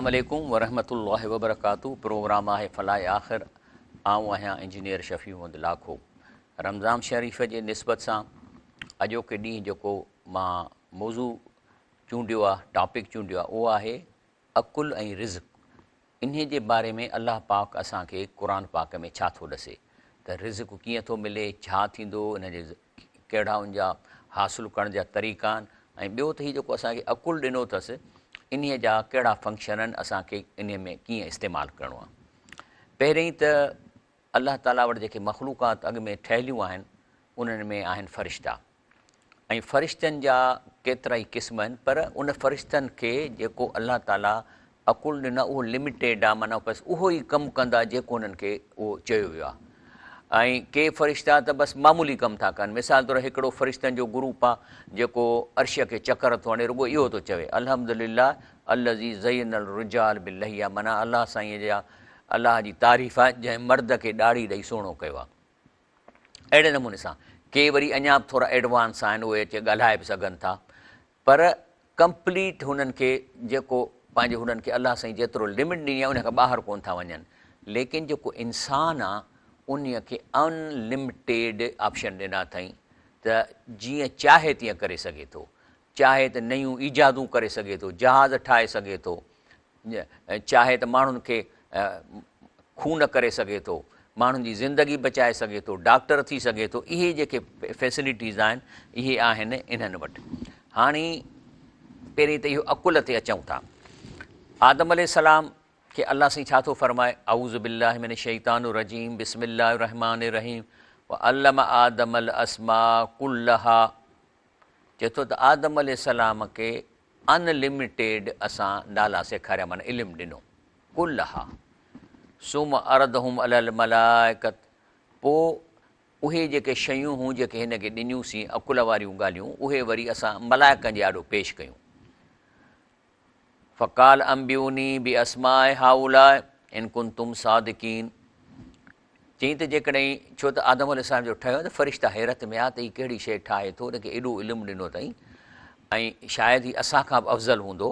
السلام عليڪم ورحمة الله وبرڪاته پروگرام آهي فلاح آخر آئون آهيان انجنيئر شفيع محمد لاکو رمضان شريف جي نسبت سان اڄوڪي ڏينهن جيڪو مان موضوع چونڊيو آهي ٽاپڪ چونڊيو آهي اهو آهي عقل ۽ رزق انهي جي باري ۾ الله پاڪ اسان کي قرآن پاڪ ۾ ڇا ٿو ڏسي ته رزق ڪيئن ٿو ملي، ڇا ٿيندو، ان جي ڪهڙا ان جا حاصل ڪرڻ جا طريقا آهن ۽ ٻيو ته هي جيڪو اسان کي عقل ڏنو اٿس انهي جا ڪهڙا فنڪشن آهن اسان کي انهي ۾ ڪيئن استعمال ڪرڻو آهي. پهرين ته الله تعاليٰ وٽ جيڪي مخلوقات اڳ ۾ ٺهيليون آهن انهن ۾ آهن فرشتا. ۽ فرشتن جا ڪيترائي قسم آهن پر ان فرشتن کي جيڪو الله تعالي عقل ڏنو آهي اهو لميٽيڊ آهي معنيٰ بس اهو ئي ڪم ڪندا جيڪو انهن کي اهو چيو ويو آهي ۽ ڪي فرشتا ته بس معمولي ڪم ٿا ڪن مثال طور هڪڙو فرشتن جو گروپ آهي جيڪو عرش کي چڪر ٿو هڻي رڳو اهو ٿو چوي الحمد لله الذي زين الرجال باللحيه معنيٰ الله سائين جا الله جي تعريف آهي جنهن مرد کي ڏاڙهي ڏئي سهڻو ڪيو آهي. اهڙي نموني سان ڪي وري اڃا به ٿورا ايڊوانس آهن اهي اچي ڳالهائي به سگهن ٿا پر ڪمپليٽ هنن کي جيڪو پنهنجي هنن کي الله سائين جيترو لمٽ ڏني آهي ان کان ٻاهر ڪون ٿا وڃن ليڪن جيڪو انسان آ ان کي ان لمٽيڊ آپشن ڏنا اٿائين ته جيئن چاهي تيئن ڪري سگهي ٿو چاهي ته نيون ايجادون ڪري سگهي ٿو جهاز ٺاهي سگهي ٿو چاهي ته ماڻهن کي خون ڪري سگهي ٿو، ماڻهن جي زندگي بچائي سگهي ٿو، ڊاڪٽر ٿي سگهي ٿو، اهي جيڪي فيسلٽيز آهن اهي آهن انهن وٽ. هاڻي پهرين ته اهو عقل تي اچون ٿا. آدم عليه السلام کي الله سائين ڇا ٿو فرمائي، اعوذ بالله من الشيطان الرجيم بسم الله الرحمٰن الرحيم وعلم آدم الاسماء كلها چئي ٿو ته آدم عليه السلام کي ان لميٽيڊ اسان نالا سيکاريا معنيٰ علم ڏنو ڪلها ثم عرضهم علي الملائڪة پوء اهي جيڪي شيون هون جيڪي هن کي ڏنيون سين عقل واريون ڳالهيون اهي وري اسان ملائڪن جي آڏو پيش ڪيون فقال انبئوني باسماء هؤلاء ان ڪنتم صادقين چيائين ته جيڪڏهن، ڇو ته آدم عليه السلام جو ٺهيو ته فرشتا حيرت ۾ آيا ته هي ڪهڙي شيء ٺاهي ٿو، ان کي ايڏو علم ڏنو اٿائين ۽ شايد هي اسان کان به افضل هوندو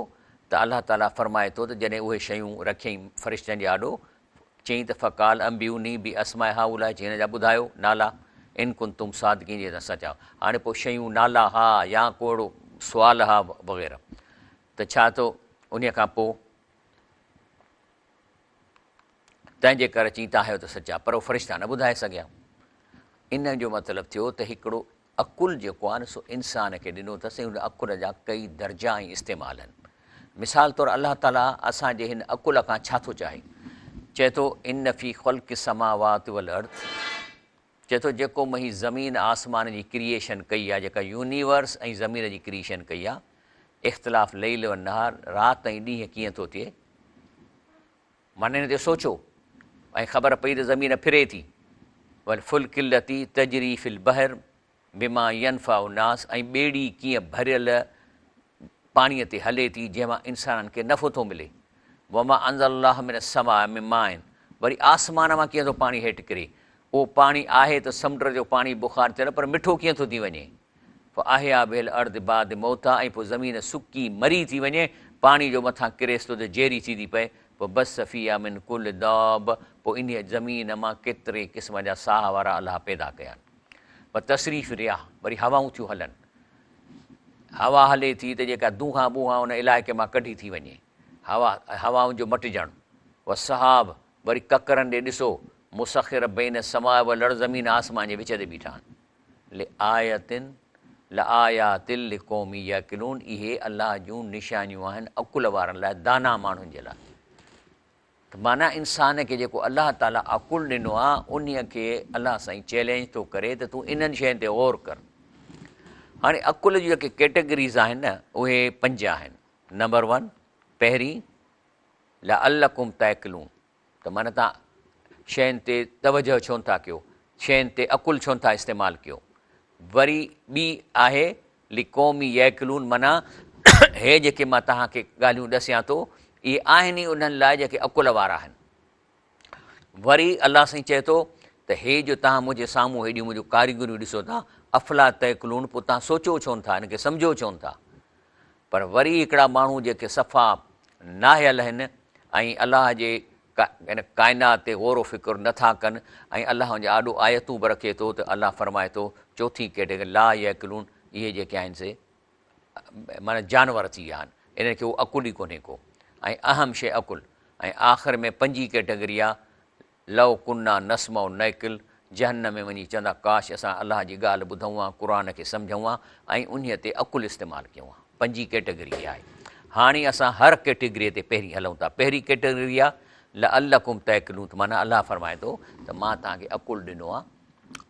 ته الله تعاليٰ فرمائي ٿو ته جڏهن اهي شيون رکيائين فرشتن جي آڏو، چيائين ته فقال انبئوني باسماء هؤلاء چيائين هن جا ٻڌايو نالا ان ڪنتم صادقين جي توهان سچا آهيو. هاڻي پوء شيون نالا ها يا ڪو اهڙو سوال ها وغيره ته ڇا ٿو انهيء کان پوء. تنهن جي ڪري چين ته آهيو ته سچا، پر اهي فرشتا نه ٻڌائي سگهيا. ان جو مطلب ٿيو ته هڪڙو عقل جيڪو آهي نه سو انسان کي ڏنو اٿس ۽ ان عقل جا ڪئي درجا ۽ استعمال آهن. مثال طور الله تعاليٰ اسان جي هن عقل کان ڇا ٿو چاهي؟ چئي ٿو ان في خلق السماوات والارض چئي ٿو جيڪو مون هي زمين آسمان جي ڪريئيشن ڪئي آهي جيڪا يونيورس ۽ زمين جي ڪريئيشن ڪئي آهي اختلاف ليل والنهار رات ۽ ڏينهن ڪيئن ٿو ٿئي معنيٰ هن تي سوچو ۽ خبر پئي ته زمين ڦري ٿي. والفلک التي تجري في البحر بما ينفع الناس ۽ ٻيڙي ڪيئن ڀريل پاڻيء تي هلي ٿي جنهن مان انسانن کي نفعو ٿو ملي. وما انزل الله من السماء من ماء وري آسمان مان ڪيئن ٿو پاڻي هيٺ ڪري. اهو پاڻي آهي ته سمنڊ جو پاڻي بخار ٿيل پر مٺو ڪيئن ٿو ٿي وڃي. فاحيا به الارض بعد موتها ۽ پوء زمين سڪي مري ٿي وڃي، پاڻي جو مٿان ڪريس ٿو ته جيئري ٿي ٿي پئي، وبث فيها من ڪل دابة پوء انهيء زمين مان ڪيتري قسم جا ساهه وارا الله پيدا ڪيا آهن. وتصريف الرياح وري هوائون ٿيون هلن، هوا هلي ٿي ته جيڪا دونهان بونهان ان علائقي مان ڪڍي ٿي وڃي، هوا هوائن جو مٽجڻ، والسحاب وري ڪڪرن ڏي ڏسو، مسخر بين السماء والارض زمين آسمان جي وچ تي بيٺا آهن. لآية لآيات لقوم يعقلون اهي الله جون نشانيون آهن عقل وارن لاء دانا ماڻهن جي لاء ته معنيٰ انسان کي جيڪو الله تعالي عقل ڏنو آهي انهي کي الله سائين چئلينج ٿو ڪري ته تون انهن شين تي غور ڪر هاڻي عقل جون جيڪي ڪيٽيگريز آهن نه اهي پنج آهن نمبر ون پهرين لعلڪم تعقلون ته معنيٰ توهان شين تي توجهه ڇونه ٿا ڪيو، شين تي عقل ڇونه ٿا استعمال ڪيو. وري ٻي آهي لقوم يعقلون معنيٰ هي جيڪي مان توهان کي ڳالهيون ڏسيان ٿو اهي آهن ئي انهن لاء جيڪي عقل وارا آهن. وري الله سائين چئي ٿو ته هي جو توهان منهنجي سامهون هيڏيون منهنجون ڪاريگريون ڏسو ٿا افلا تعقلون پوء توهان سوچو ڇونه ٿا ان کي سمجهو ڇونه ٿا. پر وري هڪڙا ماڻهو جيڪي صفا نااهل آهن. ۽ الله جي هن ڪائنات تي غور و فڪر نه ٿا ڪن ۽ الله ان جي آڏو آيتون به رکي ٿو ته الله فرمائي ٿو چوٿين ڪيٽيگري لا يعقلون اهي جيڪي آهن سي معنيٰ جانور ٿي ويا آهن انهن کي اهو عقل ئي ڪونهي ڪو ۽ اهم شيء عقل ۽ آخر ۾ پنجين ڪيٽيگري آهي لو ڪنا نسمع نعقل، جهنم ۾ وڃي چوندا ڪاش اسان الله جي ڳالهه ٻڌون ها، قرآن کي سمجهون ها ۽ انهيء تي عقل استعمال ڪيون ها. پنجين ڪيٽيگري اها آهي. هاڻي اسان هر ڪيٽيگريء تي پهرين هلون ٿا. پهرين ڪيٽيگري آهي لعلڪم تعقلون ته معنيٰ الله فرمائي ٿو ته مان توهان کي عقل ڏنو آهي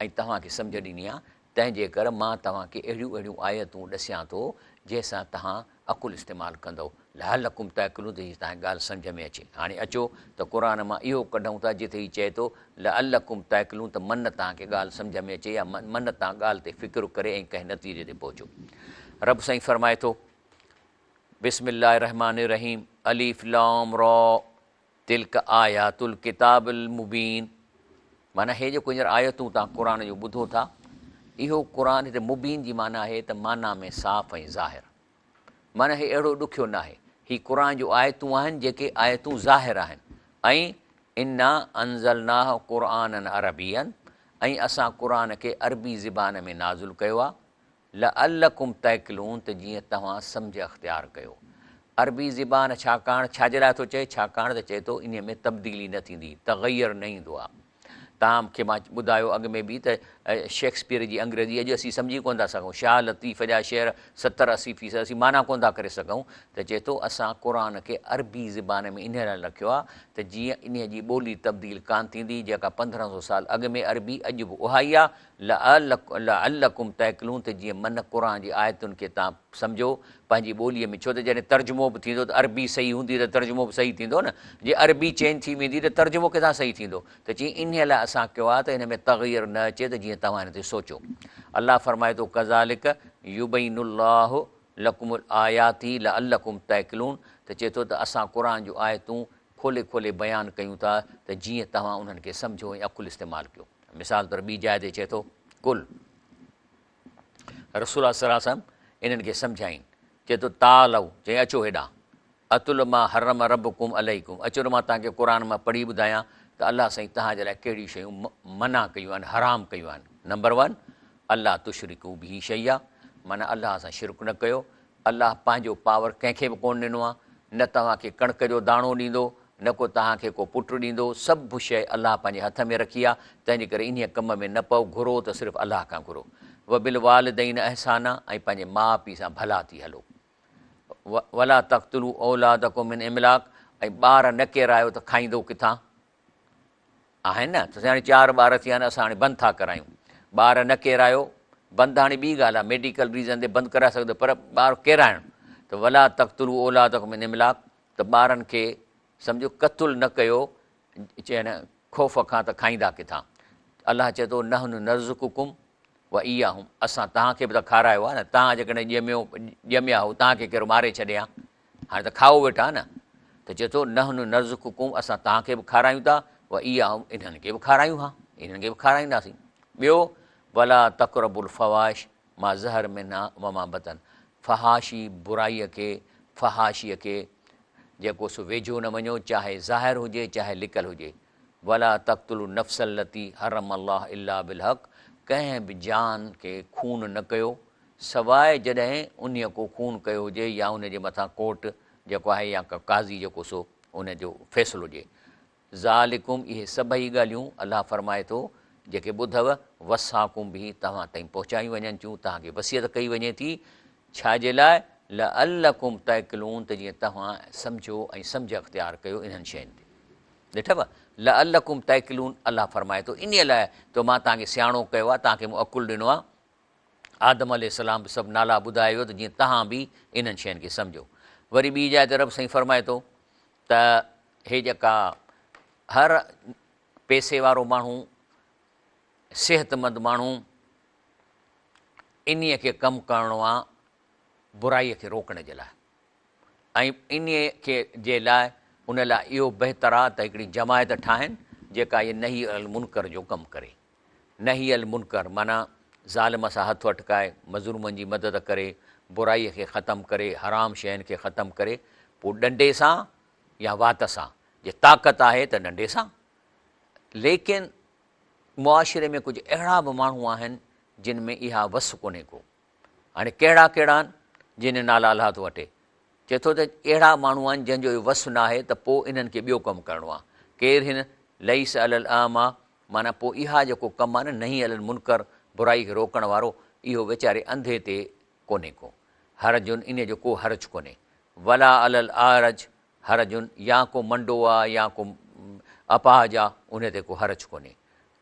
۽ توهان کي سمجهه ڏني آهي، تنهن جي ڪر مان توهان کي اهڙيون اهڙيون آيتون ڏسيان ٿو جنهن سان توهان عقل استعمال ڪندؤ، لعلڪم تعقلون ته جيئن توهان کي ڳالهه سمجهه ۾ اچي. هاڻي اچو ته قرآن مان اهو ڪڍون ٿا جتي هي چئي ٿو لعلڪم تعقلون ته من توهان کي ڳالهه سمجهه ۾ اچي يا من توهان ڳالهه تي فڪر ڪري ۽ ڪنهن نتيجي تي پهچو. رب سائين فرمائي ٿو، بسم الله الرحمٰن الرحيم الف لام را تلڪ آيات الڪتاب المبين معنيٰ هي جيڪو هينئر آيتون توهان قرآن جون ٻڌو ٿا اهو قرآن هتي مبين جي معنيٰ آهي ته معنيٰ ۾ صاف ۽ ظاهر معنيٰ هي اهڙو ڏکيو ناهي هي قرآن جون آيتون آهن جيڪي آيتون ظاهر آهن ۽ انا انزلناه قرآنا عربيا ۽ اسان قرآن کي عربي زبان ۾ نازل ڪيو آهي لعلڪم تعقلون ته جيئن توهان سمجهه اختيار ڪيو. عربي زبان ڇاڪاڻ ڇا جي لاء ٿو چئي؟ ڇاڪاڻ ته چئي ٿو انهيء ۾ تبديلي نه ٿيندي، تغير نه ايندو آهي. توهان کي مان ٻڌايو اڳ ۾ به ته شيڪسپيئر جي انگريزي اڄ اسين سمجهي ڪونه ٿا سگهون، شاهه لطيف جا شعر ستر 80 فيصد اسين معنيٰ ڪونه ٿا ڪري سگهون ته چئي ٿو اسان قرآن کي عربي زبان ۾ انهيء لاء رکيو آهي ته جيئن انهيء جي ٻولي تبديل ڪانه ٿيندي، جيڪا 1500 سال اڳ ۾ عربي اڄ به اها ئي آهي، لعلڪم تعقلون ته جيئن من قرآن جي آيتن کي توهان سمجهو پنهنجي ٻوليء ۾ ڇو ته جڏهن ترجمو به ٿيندو ته عربي صحيح هوندي ته ترجمو به صحيح ٿيندو نه جي عربي چينج ٿي ويندي ته ترجمو ڪٿان صحيح ٿيندو ته چيائين انهيء لاء اسان ڪيو آهي ته ان ۾ تغير نه اچي ته جيئن توهان ان تي سوچو الله فرمائي ٿو ڪذالڪ يبين الله لڪم الآيات لعلڪم تعقلون ته چئي ٿو ته اسان قرآن جون آيتون کولي کولي بيان ڪيون ٿا ته جيئن توهان انهن کي سمجهو ۽ عقل استعمال ڪيو. مثال طور ٻي جاء تي چئي ٿو، قل، رسول الله صلي الله عليه وسلم انهن کي سمجهائين، چئي ٿو، تعالوا، چئي اچو هيڏانهن، اتل ما حرم ربڪم عليڪم، اچو ته مان توهان کي قرآن مان پڙهي ٻڌايان ته الله سائين توهان جي لاء ڪهڙيون شيون منع ڪيون آهن، حرام ڪيون آهن. نمبر ون، الا تشرڪوا به شيئا، معنيٰ الله سان شرڪ نه ڪيو، الله پنهنجو پاور ڪنهن کي به ڪونه ڏنو آهي، نه توهان کي ڪڻڪ جو داڻو ڏيندو، نه ڪو توهان کي ڪو پٽ ڏيندو، سڀ شيء الله پنهنجي هٿ ۾ رکي آهي، تنهن جي ڪري انهيء ڪم ۾ نه پئو، گهرو ته صرف الله کان گهرو. وبالوالدين احسانا ۽ پنهنجي ماء پيء سان ڀلا ٿي هلو. ولا تقتلوا اولادڪم من املاق ۽ ٻار نه ڪيرايو ته کائيندو ڪٿان؟ آهن نه ته هاڻي چار ٻار ٿي ويا آهن اسان هاڻي بند ٿا ڪرايون ٻار نه ڪيرايو بند هاڻي ٻي ڳالهه آهي ميڊيڪل ريزن تي بند ڪرائي سگهندو پر ٻار ڪيرائڻ ته ولا تقتلوا اولادڪم من املاق ته ٻارن کي سمجهو قتل نه ڪيو چين خوف کان ته کائيندا ڪٿان الله چئي ٿو نحن نرزقڪم و اياهم اسان توهان کي به ته کارايو آهي نه توهان جيڪڏهن ڄميو ڄميا هو توهان کي ڪير ماري ڇڏي ها هاڻي ته کائو ويٺا نه ته چئي ٿو نحن نرزقڪم اسان توهان کي به کارايون ٿا و اياهم انهن کي به کارايون ها انهن کي به کارائينداسين ٻيو ولا تقربوا الفواحش ما ظهر منها وما بطن فحاشي برائي کي فحاشي کي جيڪو سو ويجهو نه وڃو چاهي ظاهر هجي چاهي لڪل هجي ولا تقتلوا النفس التي حرم الله الا بالحق ڪنهن به جان کي خون نه ڪيو سواء جڏهن انهيء ڪو خون ڪيو هجي يا ان جي مٿان ڪورٽ جيڪو آهي يا ڪا قاضي جيڪو سو ان جو فيصلو ڏئي. ذالڪم اهي سڀئي ڳالهيون الله فرمائي ٿو جيڪي ٻڌو، وصاڪم به توهان تائين پهچايون وڃن ٿيون، توهان کي وصيت ڪئي وڃي ٿي، ڇا جي لاء؟ لعلڪم تعقلون ته جيئن توهان سمجهو ۽ سمجهه اختيار ڪيو انهن شين تي. ڏٺو؟ لعلڪم تعقلون الله فرمائي ٿو انهيء لاء ته مان توهان کي سياڻو ڪيو آهي، توهان کي مون عقل ڏنو آهي. آدم عليه السلام به سڀ نالا ٻڌائي ويو ته جيئن توهان به انهن شين کي سمجهو. وري ٻي جاء تي رب سائين فرمائي ٿو ته هي جيڪا هر پئسي وارو ماڻهو، صحتمند ماڻهو انهيء کي ڪم ڪرڻو آ برائيء کي روڪڻ جي لاء ۽ انهيء کي جي لاء ان لاء اهو بهتر آ ته هڪڙي جماعت ٺاهن جيڪا هي نهي المنڪر جو ڪم ڪري. نهي المنڪر معنيٰ ظالم سان هٿ اٽڪائي، مظلومن جي مدد ڪري، برائيء کي ختم ڪري، حرام شين کي ختم ڪري، پوء ڏنڊي سان يا وات سان، جي طاقت آهي ته ڏنڊي سان. ليڪن معاشري ۾ ڪجهه اهڙا به ماڻهو آهن جن ۾ اها وس ڪونهي ڪو. هاڻي ڪهڙا ڪهڙا آهن جن جا نالا الله ٿو وٺي. چئي ٿو ته اهڙا ماڻهو آهن جن جو اهو وس ناهي ته پوء انهن کي ٻيو ڪم ڪرڻو آهي. ڪير هن ليس علي الاعميٰ معنيٰ پوء اها جيڪو ڪم آهي نه نهي علي المنڪر برائي کي روڪڻ وارو اهو ويچاري انڌي تي ڪونهي ڪو حرج انهي جو ڪو حرج ڪونهي ولا علي الاعرج حرج يا ڪو منڊو آ يا ڪو اپاهج آ انهي تي ڪو حرج ڪونهي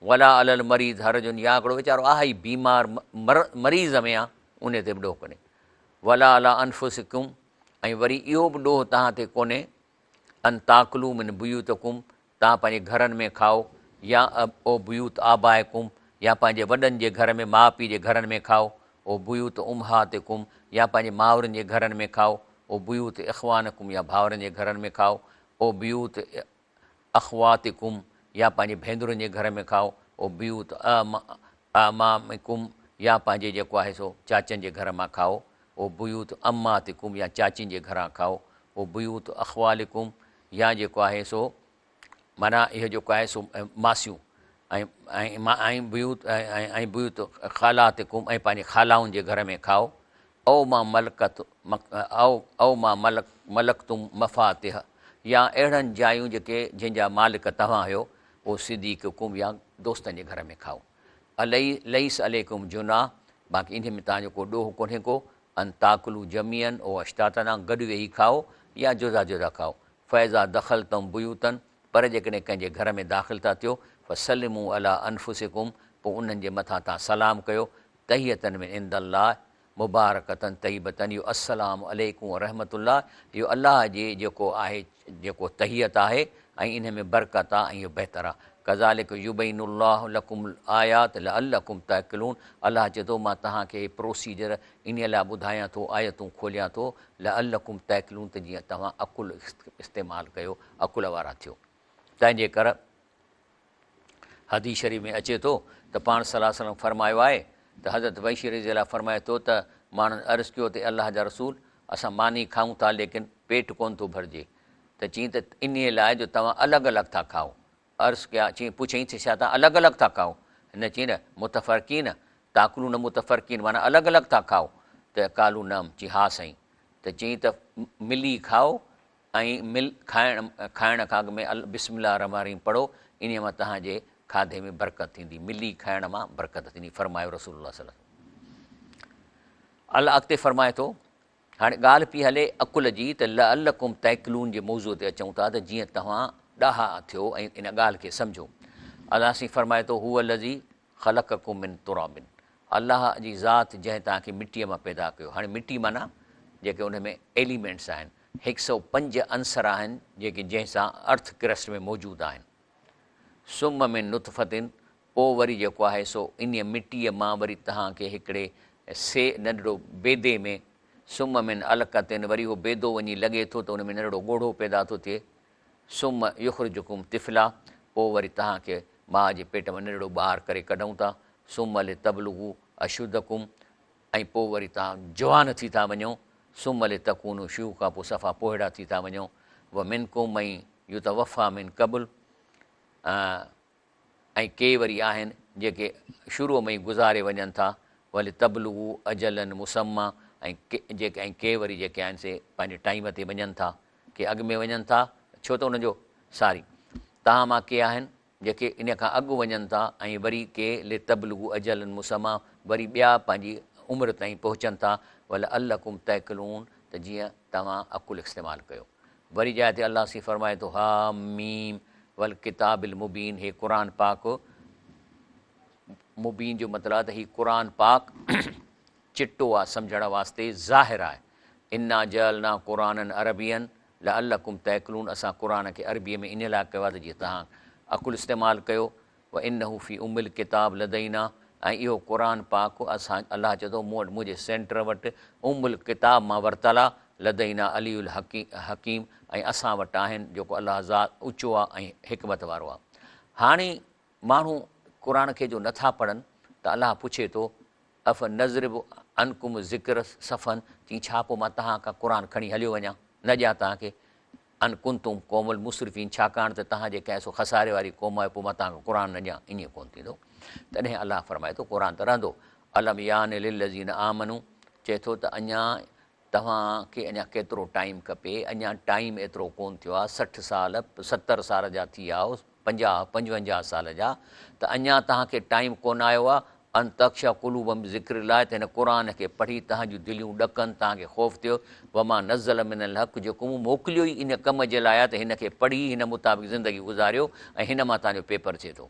ولا علي المريض حرج يا هڪڙو ويچارو آهي ئي بيمار مريض ۾ آ انهي تي به ڏوهه ڪونهي ولا علي انفسڪم ۽ وري اهو به ڏوهه توهان تي ڪونهي ان تاڪلو من بيوتڪم توهان پنهنجي گهرن ۾ کائو يا او بيوت آبائڪم يا پنهنجي وڏن جي گهر ۾ ماء پيء جي گهرن ۾ کائو او بيوت امهاتڪم يا پنهنجي مائرن جي گهرن ۾ کائو او بيوت اخوانڪم يا ڀائرن جي گهرن ۾ کائو او بيوت اخواتڪم يا پنهنجي ڀينرن جي گهر ۾ کائو او بيوت اعمامڪم يا پنهنجي جيڪو آهي سو چاچن جي گهر مان کائو او بيوت عماتڪم يا چاچين جي گهران کائو او بيوت اخوالڪم يا جيڪو آهي سو معنيٰ اهو جيڪو آهي سو ماسيون ۽ ۽ بيوت ۽ بيوت خالاتڪم ۽ پنهنجي خالائن جي گهر ۾ کائو او ما ملڪت او او ما ملڪ ملڪتم مفاتح يا اهڙن جايون جيڪي جنهن جا مالڪ توهان آهيو او صديقڪم يا دوستن جي گهر ۾ کائو الي ليس عليڪم جناح باقي انهي ۾ توهان جو ڪو ڏوهه ڪونهي ڪو ان تاڪلوا جميعا او اشتاتا گڏ ويهي کائو يا جدا جدا کائو، فاذا دخلتم بيوتا پر جيڪڏهن ڪنهن جي گهر ۾ داخل ٿا ٿيو، فسلموا علي انفسڪم پوء انهن جي مٿان توهان سلام ڪيو، تحية من عند الله مبارڪة طيبة اهو السلام عليڪم ورحمة الله اهو الله جي جيڪو آهي جيڪو تحيت آهي ۽ انهي ۾ برڪت آ ۽ اهو بهتر آ. ڪذالڪ يبين الله لڪم الآيات لعلڪم تعقلون الله چئي ٿو مان توهان کي هي پروسيجر انهي لاء ٻڌايان ٿو آيتون کوليان ٿو لعلڪم تعقلون ته جيئن توهان عقل استعمال ڪيو عقل وارا ٿيو تنهنجي ڪر حديث شريف ۾ اچي ٿو ته پاڻ صلي الله عليه وسلم فرمايو آهي ته حضرت وحشي رضي الله فرمائي ٿو ته ماڻهن عرض ڪيو ته الله جا رسول اسان ماني کائون ٿا ليڪن پيٽ ڪونه ٿو ڀرجي ته چيائين ته انهيء لاء جو توهان الڳ الڳ ٿا کائو. عرض ڪيا، چيائين، پڇيائين ته ڇا توهان الڳ الڳ ٿا کائو؟ هن چيائين نه، متفرقين، تاڪلون متفرقين معنيٰ الڳ الڳ ٿا کائو؟ ته قالو نعم، چيائين ها سائين. ته چيائين ته ملي کائو ۽ مل کائڻ کائڻ کان اڳ ۾ بسم الله الرحمٰن الرحيم پڙهو، انهيء مان توهان جي کاڌي ۾ برڪت ٿيندي، ملي کائڻ مان برڪت ٿيندي، فرمايو رسول الله صلي الله عليه وسلم. الله اڳتي فرمائي ٿو. هاڻي ڳالهه پئي هلي عقل جي ته لعلڪم تعقلون جي موضوع تي اچون ٿا ته جيئن توهان ڏاها ٿيو ۽ ان ڳالهه کي سمجهو. الله سائين فرمائي ٿو هو الذي خلقڪم من تراب الله جي ذات جنهن توهان کي مٽيء مان پيدا ڪيو. هاڻي مٽي معنيٰ جيڪي ان ۾ ايليمينٽس آهن هڪ سئو پنج عنصر آهن جيڪي جنهن سان ارٿ ڪرسٽ ۾ موجود آهن. ثم من نطفة پوء وري جيڪو آهي سو انهيء مٽيء مان وري توهان کي هڪڙي سي ننڍڙو بيدي ۾، ثم من علقة وري اهو بيدو وڃي لڳي ٿو ته ان ۾ ننڍڙو ڳوڙهو پيدا ٿو ٿئي، ثم يخرجڪم طفلا پوء وري توهان کي ماء جي پيٽ مان ننڍڙو ٻار ڪري ڪڍون ٿا، ثم لتبلغوا اشدڪم ۽ پوء وري توهان جوان ٿي ٿا وڃو، ثم لتڪونوا شيوخا پوء صفا پوهڙا ٿي ٿا وڃو، ومنڪم من يتوفيٰ من قبل ۽ ڪي وري آهن جيڪي شروع ۾ ئي گذاري وڃن ٿا، ولتبلغوا اجلا مسميٰ ۽ جيڪي ۽ ڪي وري جيڪي آهن سي پنهنجي ٽائيم تي وڃن ٿا، ڪي اڳ ۾ وڃن ٿا ڇو ته انهن جو ساري توهان مان ڪي آهن جيڪي ان کان اڳ وڃن ٿا ۽ وري ڪي لتبلغوا اجلا مسميٰ وري ٻيا پنهنجي عمر تائين پهچن ٿا ولعلڪم تعقلون ته جيئن توهان عقل استعمال ڪيو. وري جاء تي الله سين فرمائي ٿو ها ميم والڪتاب المبين هي قرآن پاڪ مبين جو مطلب آهي ته هي قرآن پاڪ چٽو آهي سمجهڻ واسطي ظاهر آهي انا جعلنا قرآنا عربيا لعلڪم تعقلون اسان قرآن کي عربيء ۾ ان لاء ڪيو آهي ته جيئن توهان عقل استعمال ڪيو وانه في ام الڪتاب لدينا ۽ اهو قرآن پاڪ اسان، الله چئي ٿو، مون وٽ منهنجي سينٽر وٽ ام الڪتاب مان ورتل آ، لدينا علي الحڪيم ۽ اسان وٽ آهن جيڪو الله ذات اوچو آ ۽ حڪمت وارو آ. هاڻي ماڻهو قرآن کي جو نٿا پڙهن ته الله پڇي ٿو، اف نضرب عنڪم الذڪر صفحا چي ڇا پوء مان توهان کان قرآن کڻي هليو وڃان، نه ڏيان توهان کي؟ ان ڪنتم قوم المسرفين ڇاڪاڻ ته توهان جيڪي آهيو سو خساري واري قوم آهيو پوء مان توهان کي قرآن نه ڏيان ائين ڪونه ٿيندو. تڏهن الله فرمائي ٿو قرآن ته رهندو. الم يان للذين آمنوا چئي ٿو ته اڃا توهان کي اڃا ڪيترو ٽائيم کپي اڃا ٽائيم ايترو ڪونه ٿيو آهي 60 سال 70 سال جا ٿي ويا آهيو 50 55 سال جا ته اڃا توهان کي ٽائيم ڪونه آيو آهي ان تخشع قلوبهم بذڪر الله ته هن قرآن کي پڙهي توهان جون دليون ڏڪن، توهان کي خوف ٿئي، وما نزل من الحق جيڪو مون موڪليو ئي ان ڪم جي لاء آهي ته هن کي پڙهي هن مطابق زندگي گذاريو ۽ هن مان توهان جو پيپر ٿئي ٿو.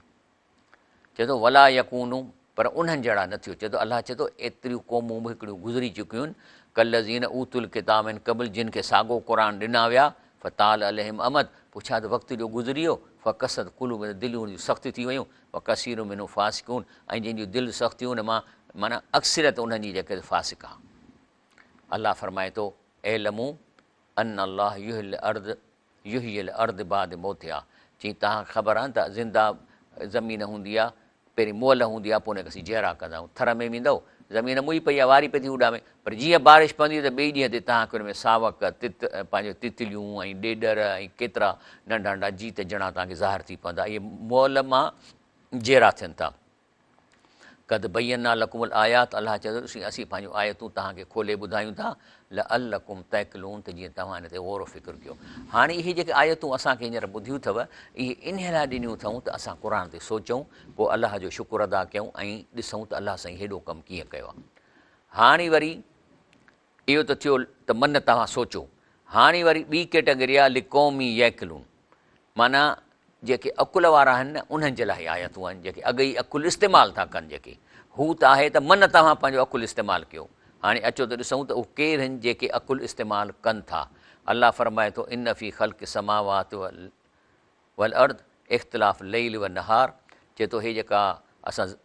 چئي ٿو ولا يڪونو پر انهن جهڙا نه ٿيو. چئي ٿو الله چئي ٿو ايتريون قومون به هڪڙيون گذري چڪيون آهن ڪالذين اوتوا الڪتاب من قبل جن کي ساڳو قرآن ڏنا ويا فطال عليهم امد پوء ڇا ته وقت جو گذري ويو فقست قلوبهم دليون انهن جون سخت ٿي ويون وڪثير منهم فاسقون ۽ جن جون دل سخت ٿيون ان مان معنيٰ اڪثريت انهن جي جيڪي فاسق آ. الله فرمائي ٿو اعلموا ان الله يحيي الارض يحيي الارض بعد موتها چي توهان کي خبر آ ته زنده زمين هوندي آ پهرين مئل هوندي آ پوء ان کي اسين جيئرا ڪندا آهيون ٿر ۾ ويندؤ زمين مئي پئي آ واري پئي ٿي اڏامي پر جيئن بارش پوندي ته ٻئي ڏينهن تي توهان کي ان ۾ ساوڪ تت پنهنجو تتليون ۽ ڏيڏر ۽ ڪيترا ننڍا ننڍا جيت جڻا توهان کي ظاهر ٿي پوندا اهي مئل مان جيئرا ٿين ٿا. قد بينا لڪم الآيات الله چئي ٿو ڏسو اسين پنهنجون آيتون توهان کي کولي ٻڌايون ٿا لعلڪم تعقلون ته جيئن توهان ان تي غور و فڪر ڪيو. هاڻي اهي جيڪي آيتون اسان کي هينئر ٻڌيون اٿو اهي انهي لاء ڏنيون اٿئون ته اسان قرآن تي سوچون پوء الله جو شڪر ادا ڪيون ۽ ڏسون ته الله سائين هيڏو ڪم ڪيئن ڪيو آهي. هاڻي وري اهو ته ٿيو ته من توهان سوچو. هاڻي وري ٻي ڪيٽيگري آهي لقوم يعقلون معنيٰ جيڪي عقل وارا آهن نه انهن جي لاء هي آيتون آهن جيڪي اڳ ئي عقل استعمال ٿا ڪن جيڪي هو ته آهي ته من توهان پنهنجو عقل استعمال ڪيو. هاڻي اچو ته ڏسون ته اهي ڪير آهن جيڪي عقل استعمال ڪن ٿا. الله فرمائي ٿو ان في خلق السماوات والارض اختلاف الليل والنهار چئي ٿو هي جيڪا اسان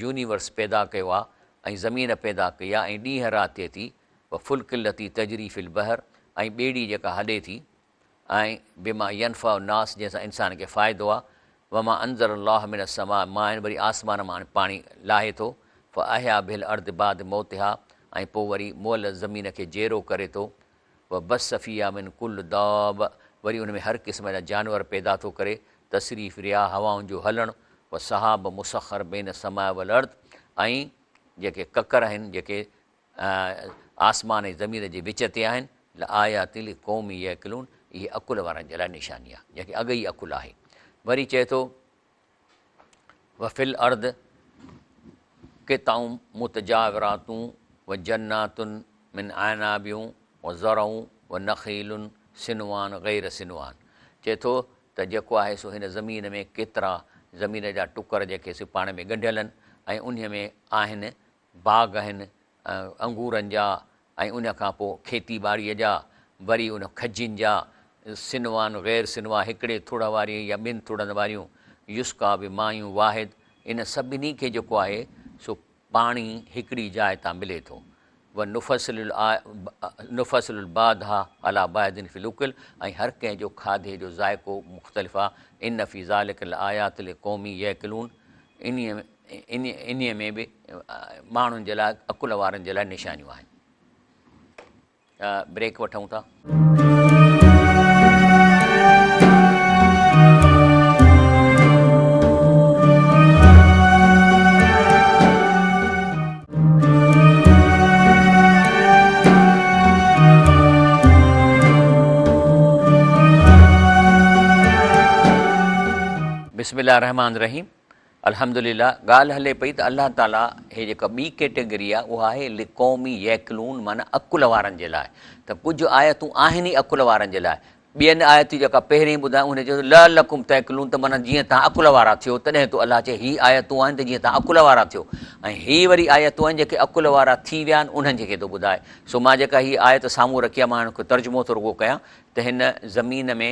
يونيورس پيدا ڪيو آهي ۽ زمين پيدا ڪئي آهي ۽ ڏينهن رات ٿئي ٿي والفلڪ التي تجري في البحر ۽ ٻيڙي جيڪا هلي ٿي ۽ بما ينفع الناس جنهن سان انسان کي فائدو آهي وما انزل الله من السماء ماء وري آسمان مان پاڻي لاهي ٿو فاحيا به الارض بعد موتها ۽ پوء وري مئل زمين کي جيئرو ڪري ٿو وبث فيها من ڪل دابة وري ان ۾ هر قسم جا جانور پيدا ٿو ڪري، تصريف رياح هوائن جو هلڻ، والسحاب مسخر بين السماء والارض ۽ جيڪي ڪڪر آهن جيڪي آسمان ۽ زمين جي وچ تي آهن، لآيات لقوم يعقلون اهي عقل وارن جي لاء نشاني آهي، جنهن کي اڳ ئي عقل آهي. وري چئي ٿو. وفي الارض قطع متجاورات وجنات من اعناب وزرع ونخيل صنوان غير صنوان چئي ٿو ته جيڪو آهي سو هن زمين ۾ ڪيترا زمين جا ٽڪر جيڪي سي پاڻ ۾ ڳنڍيل آهن ۽ انهي ۾ آهن باغ آهن انگورن جا ۽ ان کان پوء کيتي ٻاڙيء جا، وري ان کجين جا، صنوان غير صنوان هڪڙي ٿڙ واريون يا ٻن ٿڙن واريون، يسقيٰ بماء واحد، ان سڀني کي جيڪو آهي سو پاڻي هڪڙي جاء تان ملي ٿو. ونفصل نفصل البعضها علي بعض في الاڪل ۽ هر ڪنهن جو کاڌي جو ذائقو مختلف آهي، ان في ذلک لآيات لقوم يعقلون انهيء ۾ به ماڻهن جي لاء عقل وارن جي لاء نشانيون آهن. بريڪ وٺون ٿا. بسم الله الرحمٰن الرحيم الحمدلله ڳالهه هلي پئي ته الله تعالي هي جيڪا ٻي ڪيٽيگري آهي اها آهي لقوم يعقلون معنيٰ عقل وارن جي لاء ته ڪجهه آيتون آهن ئي عقل وارن جي لاء ٻين آيتون جيڪا پهرين ٻڌايون هن چيو لعلڪم تعقلون ته معنيٰ جيئن توهان عقل وارا ٿيو تڏهن ٿو الله چئي هي آيتون آهن ته جيئن توهان عقل وارا ٿيو ۽ هي وري آيتون آهن جيڪي عقل وارا ٿي ويا آهن انهن جي کي ٿو ٻڌائي سو مان جيڪا هي آيت سامهون رکي آهي مان هن کي ترجمو ٿو رڳو ڪيان ته هن زمين ۾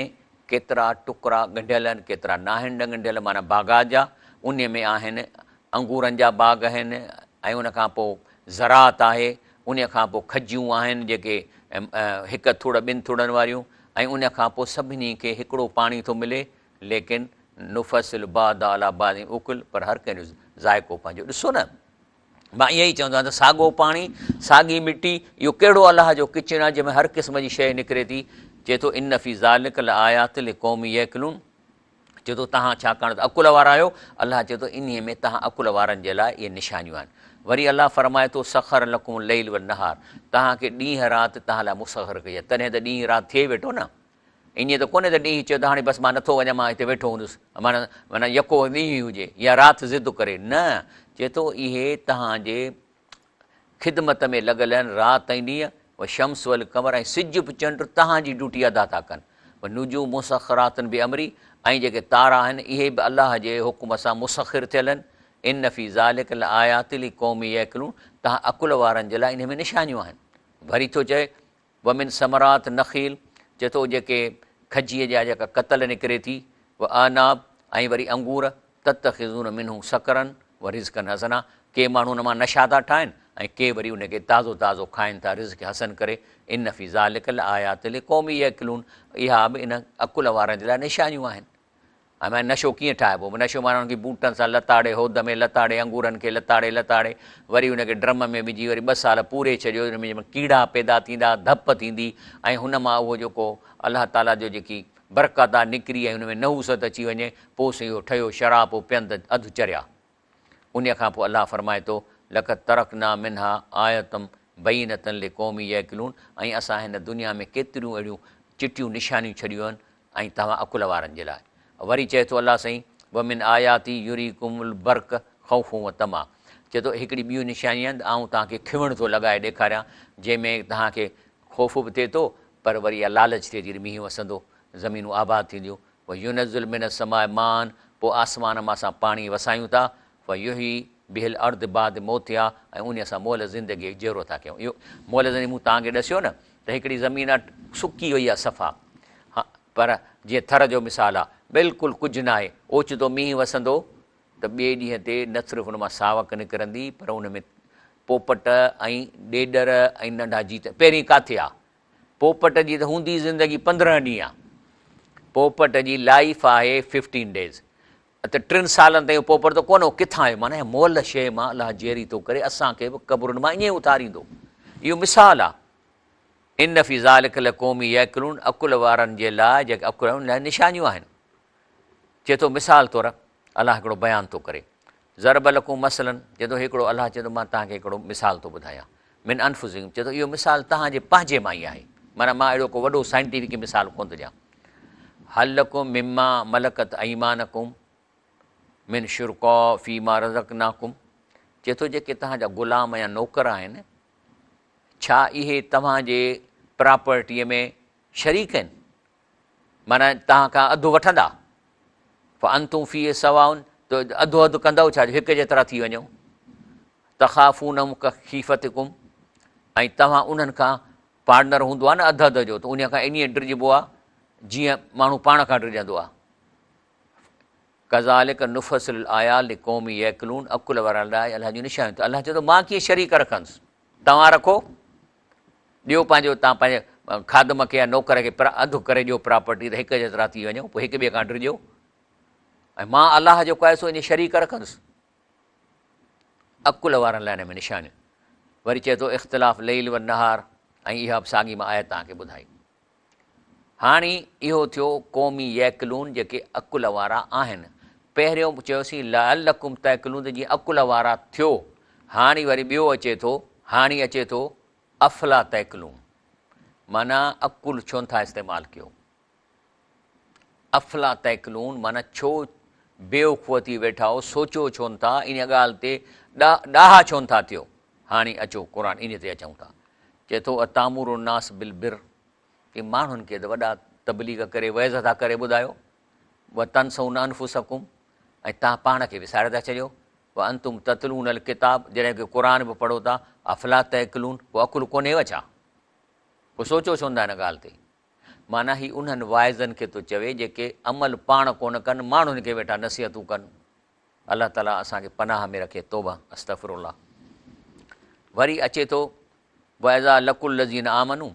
ڪيترا ٽڪرا ڳنڍيل آهن، ڪيترا ناهن ڳنڍيل معنيٰ باغات جا، انهي ۾ آهن انگورن جا باغ آهن ۽ ان کان پوء زراعت آهي، انهي کان پوء کجيون آهن جيڪي هڪ ٿڙ ٻن ٿڙن واريون ۽ ان کان پوء سڀني کي هڪڙو پاڻي ٿو ملي ليڪن نفصل بعضها علي بعض اڪل پر هر ڪنهن جو ذائقو پنهنجو ڏسو نه. مان ائين ئي چوندو آهيان ته ساڳو پاڻي، ساڳي مٽي، اهو ڪهڙو الله جو ڪچن آهي جنهن ۾ هر قسم جي شيء نڪري ٿي. چئي ٿو ان في ذلک لآيات لقوم يعقلون چئي ٿو توهان ڇاڪاڻ ته عقل وارا آهيو، الله چئي ٿو انهيء ۾ توهان عقل وارن جي لاء اهي نشانيون آهن. وري الله فرمائي ٿو سخر لڪم الليل والنهار توهان کي ڏينهن رات توهان لاء مسخر ڪئي آهي تڏهن ته ڏينهن رات ٿئي ويٺو نه ائين ته ڪونهي ته ڏينهن چيو ته هاڻي بس مان نٿو وڃان مان هتي ويٺو هوندس معنيٰ معنيٰ يڪو ڏينهن ئي هجي يا رات ضد ڪري نه چئي ٿو اهي توهان جي خدمت ۾ لڳل آهن رات ۽ ڏينهن، والشمس والقمر ۽ سج به چنڊ توهان جي ڊيوٽي ادا ٿا ڪن، والنجوم مسخرات بامره ۽ جيڪي تارا آهن اهي به الله جي حڪم سان مسخر ٿيل آهن، ان في ذلک لآيات لقوم يعقلون توهان عقل وارن جي لاء انهي ۾ نشانيون آهن. وري ٿو چئي ومن ثمرات النخيل چئي ٿو جيڪي کجيء جا جيڪا ڪتل نڪري ٿي، واعناب ۽ وري انگور، تتخذون منه سڪرا ورزقا حسنا ڪي ماڻهو ان مان نشا ٿا ٺاهن ۽ ڪي وري ان کي تازو تازو کائن ٿا رزق حسن ڪري، ان في ذلک لآيات لقوم يعقلون اها به ان عقل وارن جي لاء نشانيون آهن. ۽ معنيٰ نشو ڪيئن ٺاهبو؟ نشو معنيٰ ان کي بوٽن سان لتاڙي، هود ۾ لتاڙي، انگورن کي لتاڙي لتاڙي، وري ان کي ڊرم ۾ وجهي وري ٻه سال پوري ڇڏيو، ان ۾ ڪيڙا پيدا ٿيندا، ڌپ ٿيندي ۽ هن مان اهو جيڪو الله تعاليٰ جو جيڪي برڪت آ نڪري ۽ ان ۾ نحوست اچي وڃي، پوء سائين اهو ٺهيو شراب پوء پين ته اڌ چريا. انهيء کان پوء الله فرمائي ٿو، لقد ترڪنا منها آية بينة لقوم يعقلون ۽ اسان هن دنيا ۾ ڪيتريون اهڙيون چٽيون نشانيون ڇڏيون آهن ۽ توهان عقل وارن جي لاء. وري چئي ٿو الله سائين، ومن آياته يريڪم البرق خوفا وطمعا چئي ٿو هڪڙي ٻيون نشاني آهن ته آئون توهان کي کنوڻ ٿو لڳائي ڏيکاريان جنهن ۾ توهان کي خوف به ٿئي ٿو پر وري اها لالچ ٿئي ٿي ته مينهن وسندو زمينون آباد ٿينديون وينزل من السماء ماء پوء آسمان مان اسان پاڻي وسايون ٿا فيحيي به الارض بعد موتها ۽ انهيء سان مئل زندگيء کي جيئرو ٿا ڪيون. اهو مئل زندگي مون توهان کي ڏسيو نه ته هڪڙي زمين آ سڪي وئي آ صفا ها پر جيئن ٿر جو مثال آ بلڪل ڪجهه ناهي اوچتو مينهن وسندو ته ٻئي ڏينهن تي نه صرف ان مان ساوڪ نڪرندي پر ان ۾ پوپٽ ۽ ڏيڏر ۽ ننڍا جيت پهرين ڪاٿي آ پوپٽ جي ته هوندي زندگي 15 ڏينهن آ پوپٽ جي لائيف آهي 15 ڊيز ته ٽن سالن تائين اهو پوپٽ ته ڪونه هو ڪٿان آيو معنيٰ مئل شيء مان الله جيئري ٿو ڪري اسان کي به قبرن مان ائين ئي اٿاريندو اهو مثال آ ان في ذلک لقوم يعقلون عقل وارن جي لاء جيڪي عقل وارن لاء نشانيون آهن چئي ٿو مثال طور الله هڪڙو بيان ٿو ڪري ضرب لڪم مثلا چئي ٿو هڪڙو الله چئي ٿو مان توهان کي هڪڙو مثال ٿو ٻڌايان من انفسڪم چئي ٿو اهو مثال توهان جي پنهنجي مان ئي آهي معنيٰ مان اهڙو ڪو وڏو سائنٽيفڪ مثال ڪونه ٿو ڏيان هل لڪم مما ملڪت ايمانڪم من شرڪاء فيما رزقناڪم چئي ٿو جيڪي توهان جا غلام يا نوڪر آهن ڇا اهي توهان جي پراپرٽيء ۾ شريڪ آهن معنيٰ توهان کان اڌ وٺندا فانتم فيه سواء ته اڌ اڌ ڪندؤ ڇا جو هڪ جيترا ٿي وڃو تخافونهم ڪخيفتڪم ۽ توهان انهن کان پارٽنر هوندو آهي نه اڌ اڌ جو ته انهي کان ائين ڊڄبو آهي جيئن ماڻهو پاڻ کان ڊڄندو آهي ڪذالڪ نفصل الايات لقوم يعقلون عقل وارن لاء الله جون نشانيون ته الله چوي ٿو مان ڪيئن شريڪ رکندس توهان رکو ڏيو پنهنجو توهان پنهنجي خادم کي يا نوڪر کي اڌ ڪري ڏيو پراپرٽي ته هڪ جيترا ٿي وڃو پوء هڪ ٻئي کان ڊڄو ۽ مان الله جيڪو آهي سو ان شريڪ رکندس عقل وارن لاء ان ۾ نشانيون وري چئي ٿو اختلاف ليل و نهار ۽ اها به ساڳي مان آيت توهان کي ٻڌائي هاڻي اهو ٿيو قومي يعقلون جيڪي عقل وارا آهن پهريون چيوسين لعلڪم تعقلون ته جيئن عقل وارا ٿيو هاڻي وري ٻيو اچي ٿو هاڻي اچي ٿو افلا تعقلون معنيٰ عقل ڇو نٿا استعمال ڪيو افلا تعقلون معنيٰ ڇو بيوقوف ٿي ويٺا آهيو، سوچيو ڇو نٿا، انهيء ڳالهه تي ڏاها ڇو نٿا ٿيو. هاڻي اچو قرآن انهيء تي اچون ٿا. چئي ٿو اتامر الناس بالبر ڪي ماڻهن کي ته وڏا تبليغ ڪري وعظ ٿا ڪري ٻڌايو، وتنسون انفسڪم ۽ توهان پاڻ کي وساري ٿا ڇڏيو، وانتم تتلون الڪتاب جڏهن ڪي قرآن به پڙهو ٿا، افلا تعقلون پوء عقل ڪونهيو ڇا؟ پوء سوچو ڇو نٿا ان ڳالهه تي؟ معنيٰ هي انهن واعظن کي ٿو چوي جيڪي عمل پاڻ ڪونه ڪن ماڻهن کي ويٺا نصيحتون ڪن. الله تعاليٰ اسان کي پناهه ۾ رکي توبه استغفر الله. وري اچي ٿو واذا لقوا الذين آمنوا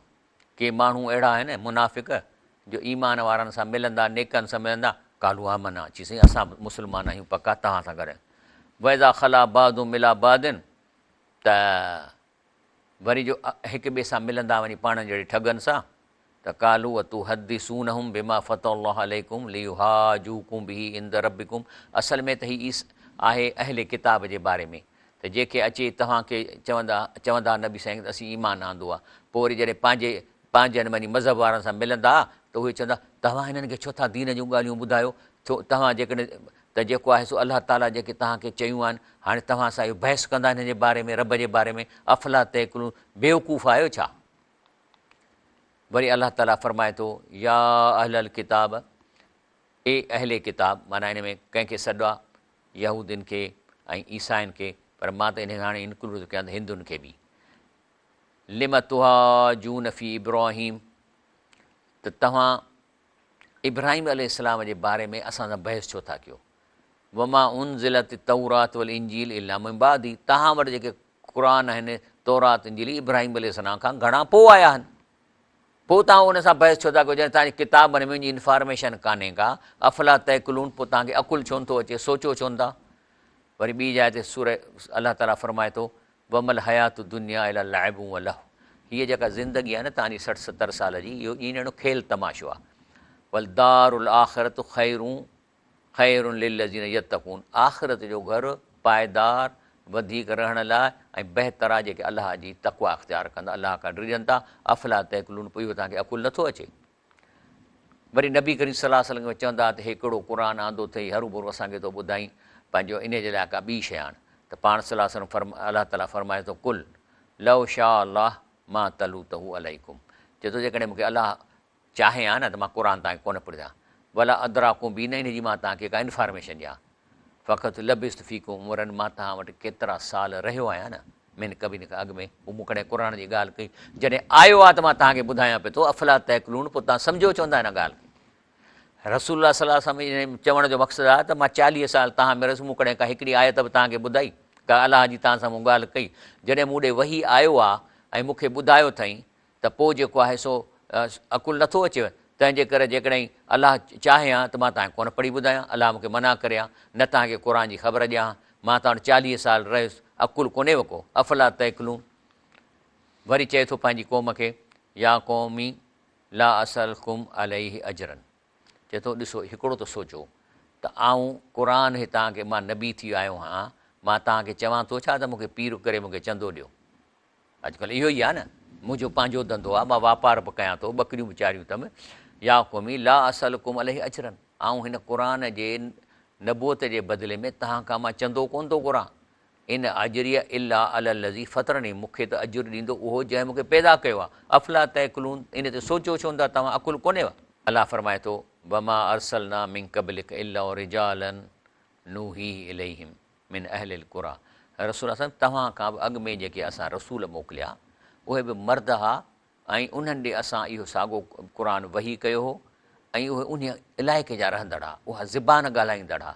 ڪي ماڻهو اهڙا آهن منافق جو ايمان وارن سان ملندا نيڪن سان ملندا قالوا آمنا چي سائين اسان به مسلمان آهيون پڪا توهان سان گڏ واذا خلا بعضهم الي بعض ته وري جو هڪ ٻئي سان ملندا وڃي پاڻ جهڙي ٺڳن سان. ته قالوا اتحدثونهم بما فتح الله عليڪم ليحاجوڪم به عند ربڪم اصل ۾ ته هي آهي اهل ڪتاب جي باري ۾ ته جيڪي اچي توهان کي چوندا چوندا نبي سائين ته اسين ايمان آندو آهي پوء وري جڏهن پنهنجي پنهنجن معني مذهب وارن سان ملندا ته اهي چوندا توهان هنن کي ڇو ٿا دين جون ڳالهيون ٻڌايو ڇو توهان جيڪڏهن ته جيڪو آهي سو الله تعاليٰ جيڪي توهان کي چيون آهن هاڻي توهان سان اهو بحث ڪندا هنن جي باري ۾ رب جي باري ۾ افلا تعقلون بيوقوف آهيو ڇا؟ وري الله تعاليٰ فرمائي ٿو، يا اهل الڪتاب، اي اهل ڪتاب، معنيٰ ان ۾ ڪنهن کي سڏ آ؟ يهودين کي ۽ عيسائين کي، پر مان ته ان کي هاڻي انڪلوڊ ٿو ڪيان ته هندن کي به. لم تحاجون في ابراهيم، ته توهان ابراهيم عليه السلام جي باري ۾ اسان سان بحث ڇو ٿا ڪيو؟ وما انزلت التوراة والانجيل الا من بعده، توهان وٽ جيڪي قرآن آهن، تورات انجيل ابراهيم عليه السلام کان گهڻا پوء آيا آهن، پوء توهان ان سان بحث ڇو ٿا ڪيو جڏهن توهان جي ڪتابن ۾ ان جي انفارميشن ڪانهي ڪا، افلا تعقلون، پوء توهان کي عقل ڇو نٿو اچي، سوچو ڇو نٿا؟ وري ٻي جاء تي سورة الله تعاليٰ فرمائي ٿو، وما الحياة الدنيا الا لعب ولهو، هيء جيڪا زندگي آهي نه توهان جي 60 70 سال جي، اهو ائين ڄڻ کيل تماشو آهي، والدار الاخرة خير خير للذين يتقون، آخرت جو گهر پائيدار، وڌيڪ رهڻ لاء ۽ بهتر آهي جيڪي الله جي تقويٰ اختيار ڪندا، الله کان ڊڄن ٿا، افلا تعقلون پوء اهو توهان کي عقل نٿو اچي؟ وري نبي ڪريم صلي الله عليه وسلم کي چوندا ته هي ڪهڙو قرآن آندو اٿئي هروڀرو اسان کي ٿو ٻڌائين پنهنجو انهي جي لاء ڪا ٻي شيء آڻ ته پاڻ صلي الله عليه وسلم فرم الله تعاليٰ فرمائي ٿو قل لو شاء الله ما تلوته عليڪم چئي ٿو جيڪڏهن مون کي الله چاهي ها نه ته مان قرآن توهان کي ڪونه پڙهيان ولا ادراڪم به نه ان جي مان توهان کي ڪا انفارميشن ڏيان فقط لبثت فيڪم عمرا مان توهان وٽ ڪيترا سال رهيو آهيان نه من قبل کان اڳ ۾ پوء مون ڪڏهن قرآن جي ڳالهه ڪئي جڏهن آيو آهي ته مان توهان کي ٻڌايان پيو ٿو افلا تعقلون پوء توهان سمجهو ڇو نٿا هن ڳالهه کي رسول الله صلي الله عليه وسلم چوڻ جو مقصد آهي ته مان 40 سال توهان ۾ رهيس مون ڪڏهن ڪا هڪڙي آيت به توهان کي ٻڌائي ڪا الله جي توهان سان مون ڳالهه ڪئي جڏهن مون ڏي وحي آيو آهي ۽ مون کي ٻڌايو اٿئي ته پوء جيڪو آهي سو عقل نٿو اچيو، تنهن جي ڪري جيڪڏهن الله چاهي ها ته مان توهان کي ڪونه پڙهي ٻڌايان، الله مون کي منع ڪري ها، نه توهان کي قرآن جي خبر ڏيان ها، مان توهان وٽ 40 سال رهيس، عقل ڪونهيو ڪو، افلا تعقلون. وري چئي ٿو پنهنجي قوم کي، يا قوم لا اسألڪم عليه اجرا، چئي ٿو ڏسو هڪڙو ته سوچو ته آئون قرآن هي توهان کي مان نبي ٿي آيو آهيان، مان توهان کي چوان ٿو ڇا ته مون کي پير ڪري مون کي چندو ڏيو. اڄڪلهه اهو ئي آهي نه، منهنجو پنهنجو ڌنڌو آهي، مان واپار به ڪيان ٿو، ٻڪريون به چاريون اٿم. يا قومي لا اسألڪم عليه اجرا، آئون هن قرآن جي نبوت جي بدلي ۾ توهان کان مان چندو ڪونه ٿو گهران. ان اجري الا علي الذي فطرني، مون کي ته اجر ڏيندو اهو جنهن مون کي پيدا ڪيو آهي. افلا تعقلون، ان تي سوچيو ڇو نٿا، توهان عقل ڪونهيو؟ الله فرمائي ٿو، وما ارسلنا من قبلڪ الا رجالا نوحي اليهم. من اهل القري رسول الله صلعم توهان کان به اڳ ۾ جيڪي اسان رسول موڪليا اهي به مرد ها ۽ انهن ڏي اسان اهو ساڳو قرآن وحي ڪيو هو ۽ اهي انهي علائقي جا رهندڙ ها اها زبان ڳالهائيندڙ ها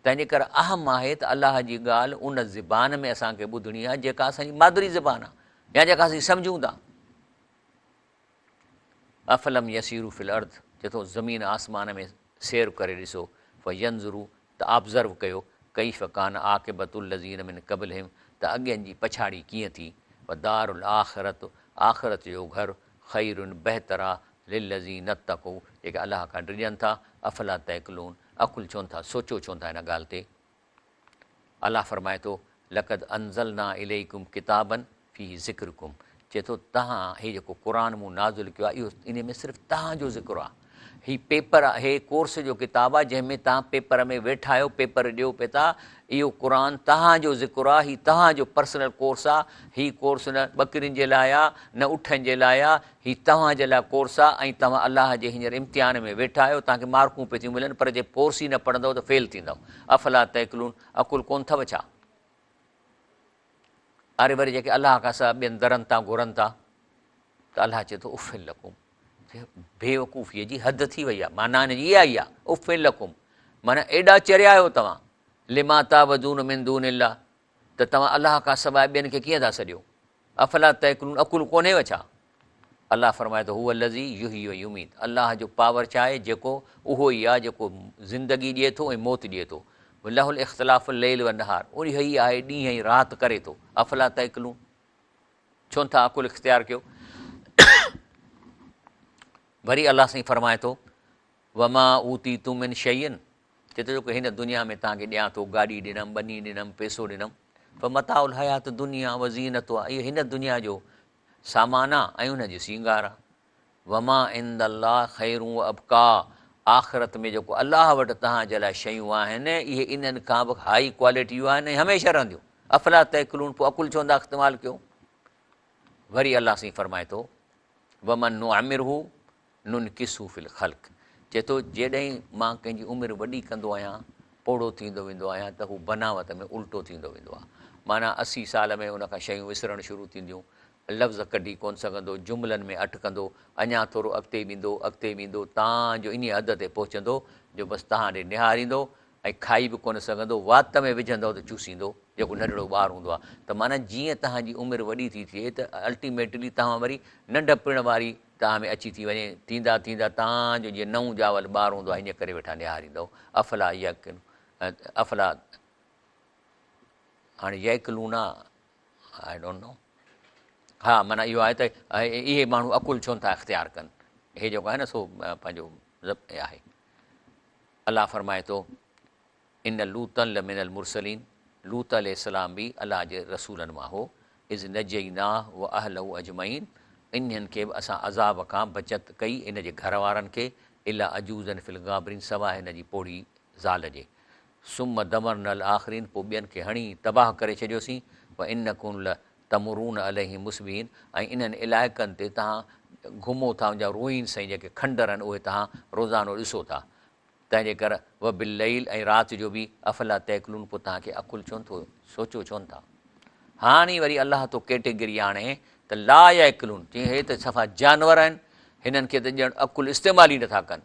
تنهن جي ڪري اهم آهي ته الله جي ڳالهه ان زبان ۾ اسان کي ٻڌڻي آهي جيڪا اسان جي مادري زبان آهي يا جيڪا اسين سمجهون ٿا. افلم يسيروا في الارض چئي ٿو زمين آسمان ۾ سير ڪري ڏسو فينظروا ته آبزرو ڪيو ڪيف ڪان عاقبة الذين من قبلهم ته اڳين جي پڇاڙي ڪيئن ٿي والدار الاخرة آخرت جو گهر خير بهتر آ للذين اتقوا جيڪي الله کان ڊڄن ٿا افلا تعقلون عقل ڇونه ٿا سوچو ڇونه ٿا هن ڳالهه تي. الله فرمائي ٿو، لقد انزلنا اليڪم ڪتابا فيه ذڪرڪم چئي ٿو توهان هي جيڪو قرآن مون نازل ڪيو آهي اهو انهي ۾ صرف توهان جو ذڪر آهي. هي پيپر هي ڪورس جو ڪتاب آهي جنهن ۾ توهان پيپر ۾ ويٺا آهيو پيپر ڏيو پئي ٿا اهو قرآن توهان جو ذڪر آهي هي توهان جو پرسنل ڪورس آهي هي ڪورس نه ٻڪرين جي لاء آهي نه اٺن جي لاء آهي هي توهان جي لاء ڪورس آ ۽ توهان الله جي هينئر امتحان ۾ ويٺا آهيو، توهان کي مارڪون پئي ٿيون ملن پر جي ڪورس ئي نه پڙهندؤ ته فيل ٿيندؤ. افلا تعقلون، عقل ڪونه اٿو ڇا؟ اري وري جيڪي الله کان سواء ٻين درن تان گهرن ٿا ته الله چئي ٿو اف لڪم، بيوقوفيء جي حد ٿي وئي آ، معنيٰ ان جي اها ئي آ، اف لڪم معنيٰ ايڏا چريا آهيو توهان، لما تعبدون من دون الله ته توهان الله کان سواء ٻين کي ڪيئن ٿا سڏيو؟ افلا تعقلون عقل ڪونهيو ڇا؟ الله فرمائي ٿو هو الذي يحيي ويميت الله جو پاور ڇا آهي جيڪو اهو ئي آهي جيڪو زندگي ڏئي ٿو ۽ موت ڏئي ٿو له الاختلاف الليل والنهار اهو ئي آهي ڏينهن ۽ رات ڪري ٿو افلا تعقلون ڇو نٿا عقل اختيار ڪيو؟ وري الله سائين فرمائي ٿو، وما اوتيتم من شيء چئي ٿو جيڪو هن دنيا ۾ توهان کي ڏيان ٿو، گاڏي ڏنم، ٻني ڏنم، پئسو ڏنم، فمتاع الحيات الدنيا وزينتها اهو هن دنيا جو سامان آ ۽ ان جي سينگار آ. وما عند الله خير وابقيٰ آخرت ۾ جيڪو الله وٽ توهان جي لاء شيون آهن اهي انهن کان به هائي ڪوالٽي جون آهن ۽ هميشه رهنديون. افلا تعقلون پوء عقل ڇو نٿا استعمال ڪيو؟ وري الله سائين فرمائي ٿو ومن نعمره ننڪسه في الخلق چئي ٿو جڏهن مان ڪنهن جي عمر وڏي ڪندو آهيان پوڙهو ٿيندو ويندو آهيان ته هو بناوت ۾ الٽو ٿيندو ويندو آهي معنيٰ 80 سال ۾ ان کان شيون وسرڻ شروع ٿينديون لفظ ڪڍي ڪونه سگهندو، جملن ۾ اٽڪندو، اڃا ٿورو اڳتي ويندو، اڳتي ويندو، تان جو انهيء حد تي پهچندو جو بس توهان ڏي نهاريندو ۽ کائي به ڪونه سگهندو، وات ۾ وجهندؤ ته چوسيندو، جيڪو ننڍڙو ٻار هوندو آهي ته معنيٰ جيئن توهان جي عمر وڏي ٿي ٿئي ته الٽيميٽلي توهان وري ننڍپڻ واري توهان ۾ اچي ٿي وڃي، ٿيندا ٿيندا تان جو جيئن نئون ڄاول ٻار هوندو آهي ائين ڪري ويٺا نهاريندؤ، افلا يعقلون افلا هاڻي يعقلون I don't know ها معنيٰ اهو آهي ته اهي ماڻهو عقل ڇو نٿا اختيار ڪن هي جيڪو آهي نه سو پنهنجو آهي الله فرمائي ٿو ان لوطا لمن المرسلين لوط عليه السلام به الله جي رسولن مان هو اذ نجيناه واهله اجمعين انهن کي به اسان عذاب کان بچت ڪئي ان جي گهر وارن کي الا عجوزا في الغابرين سواء هن جي پوڙهي زال جي ثم دمرنا الاخرين پوء ٻين کي هڻي تباهه ڪري ڇڏيوسين، وانڪم لتمرون عليهم مصبحين ۽ انهن علائقن تي توهان گهمو ٿا ان جا روئنس ۽ جيڪي کنڊر آهن اهي توهان روزانو ڏسو ٿا تنهن جي ڪر وبالليل ۽ رات جو به افلا تعقلون پوء توهان کي عقل ڇونه ٿو سوچو ڇونه ٿا. هاڻي وري الله ٿو ڪيٽيگري آڻي ته لا يعقلون چي هي ته صفا جانور آهن هنن کي ته ڄڻ عقل استعمال ئي نٿا ڪن.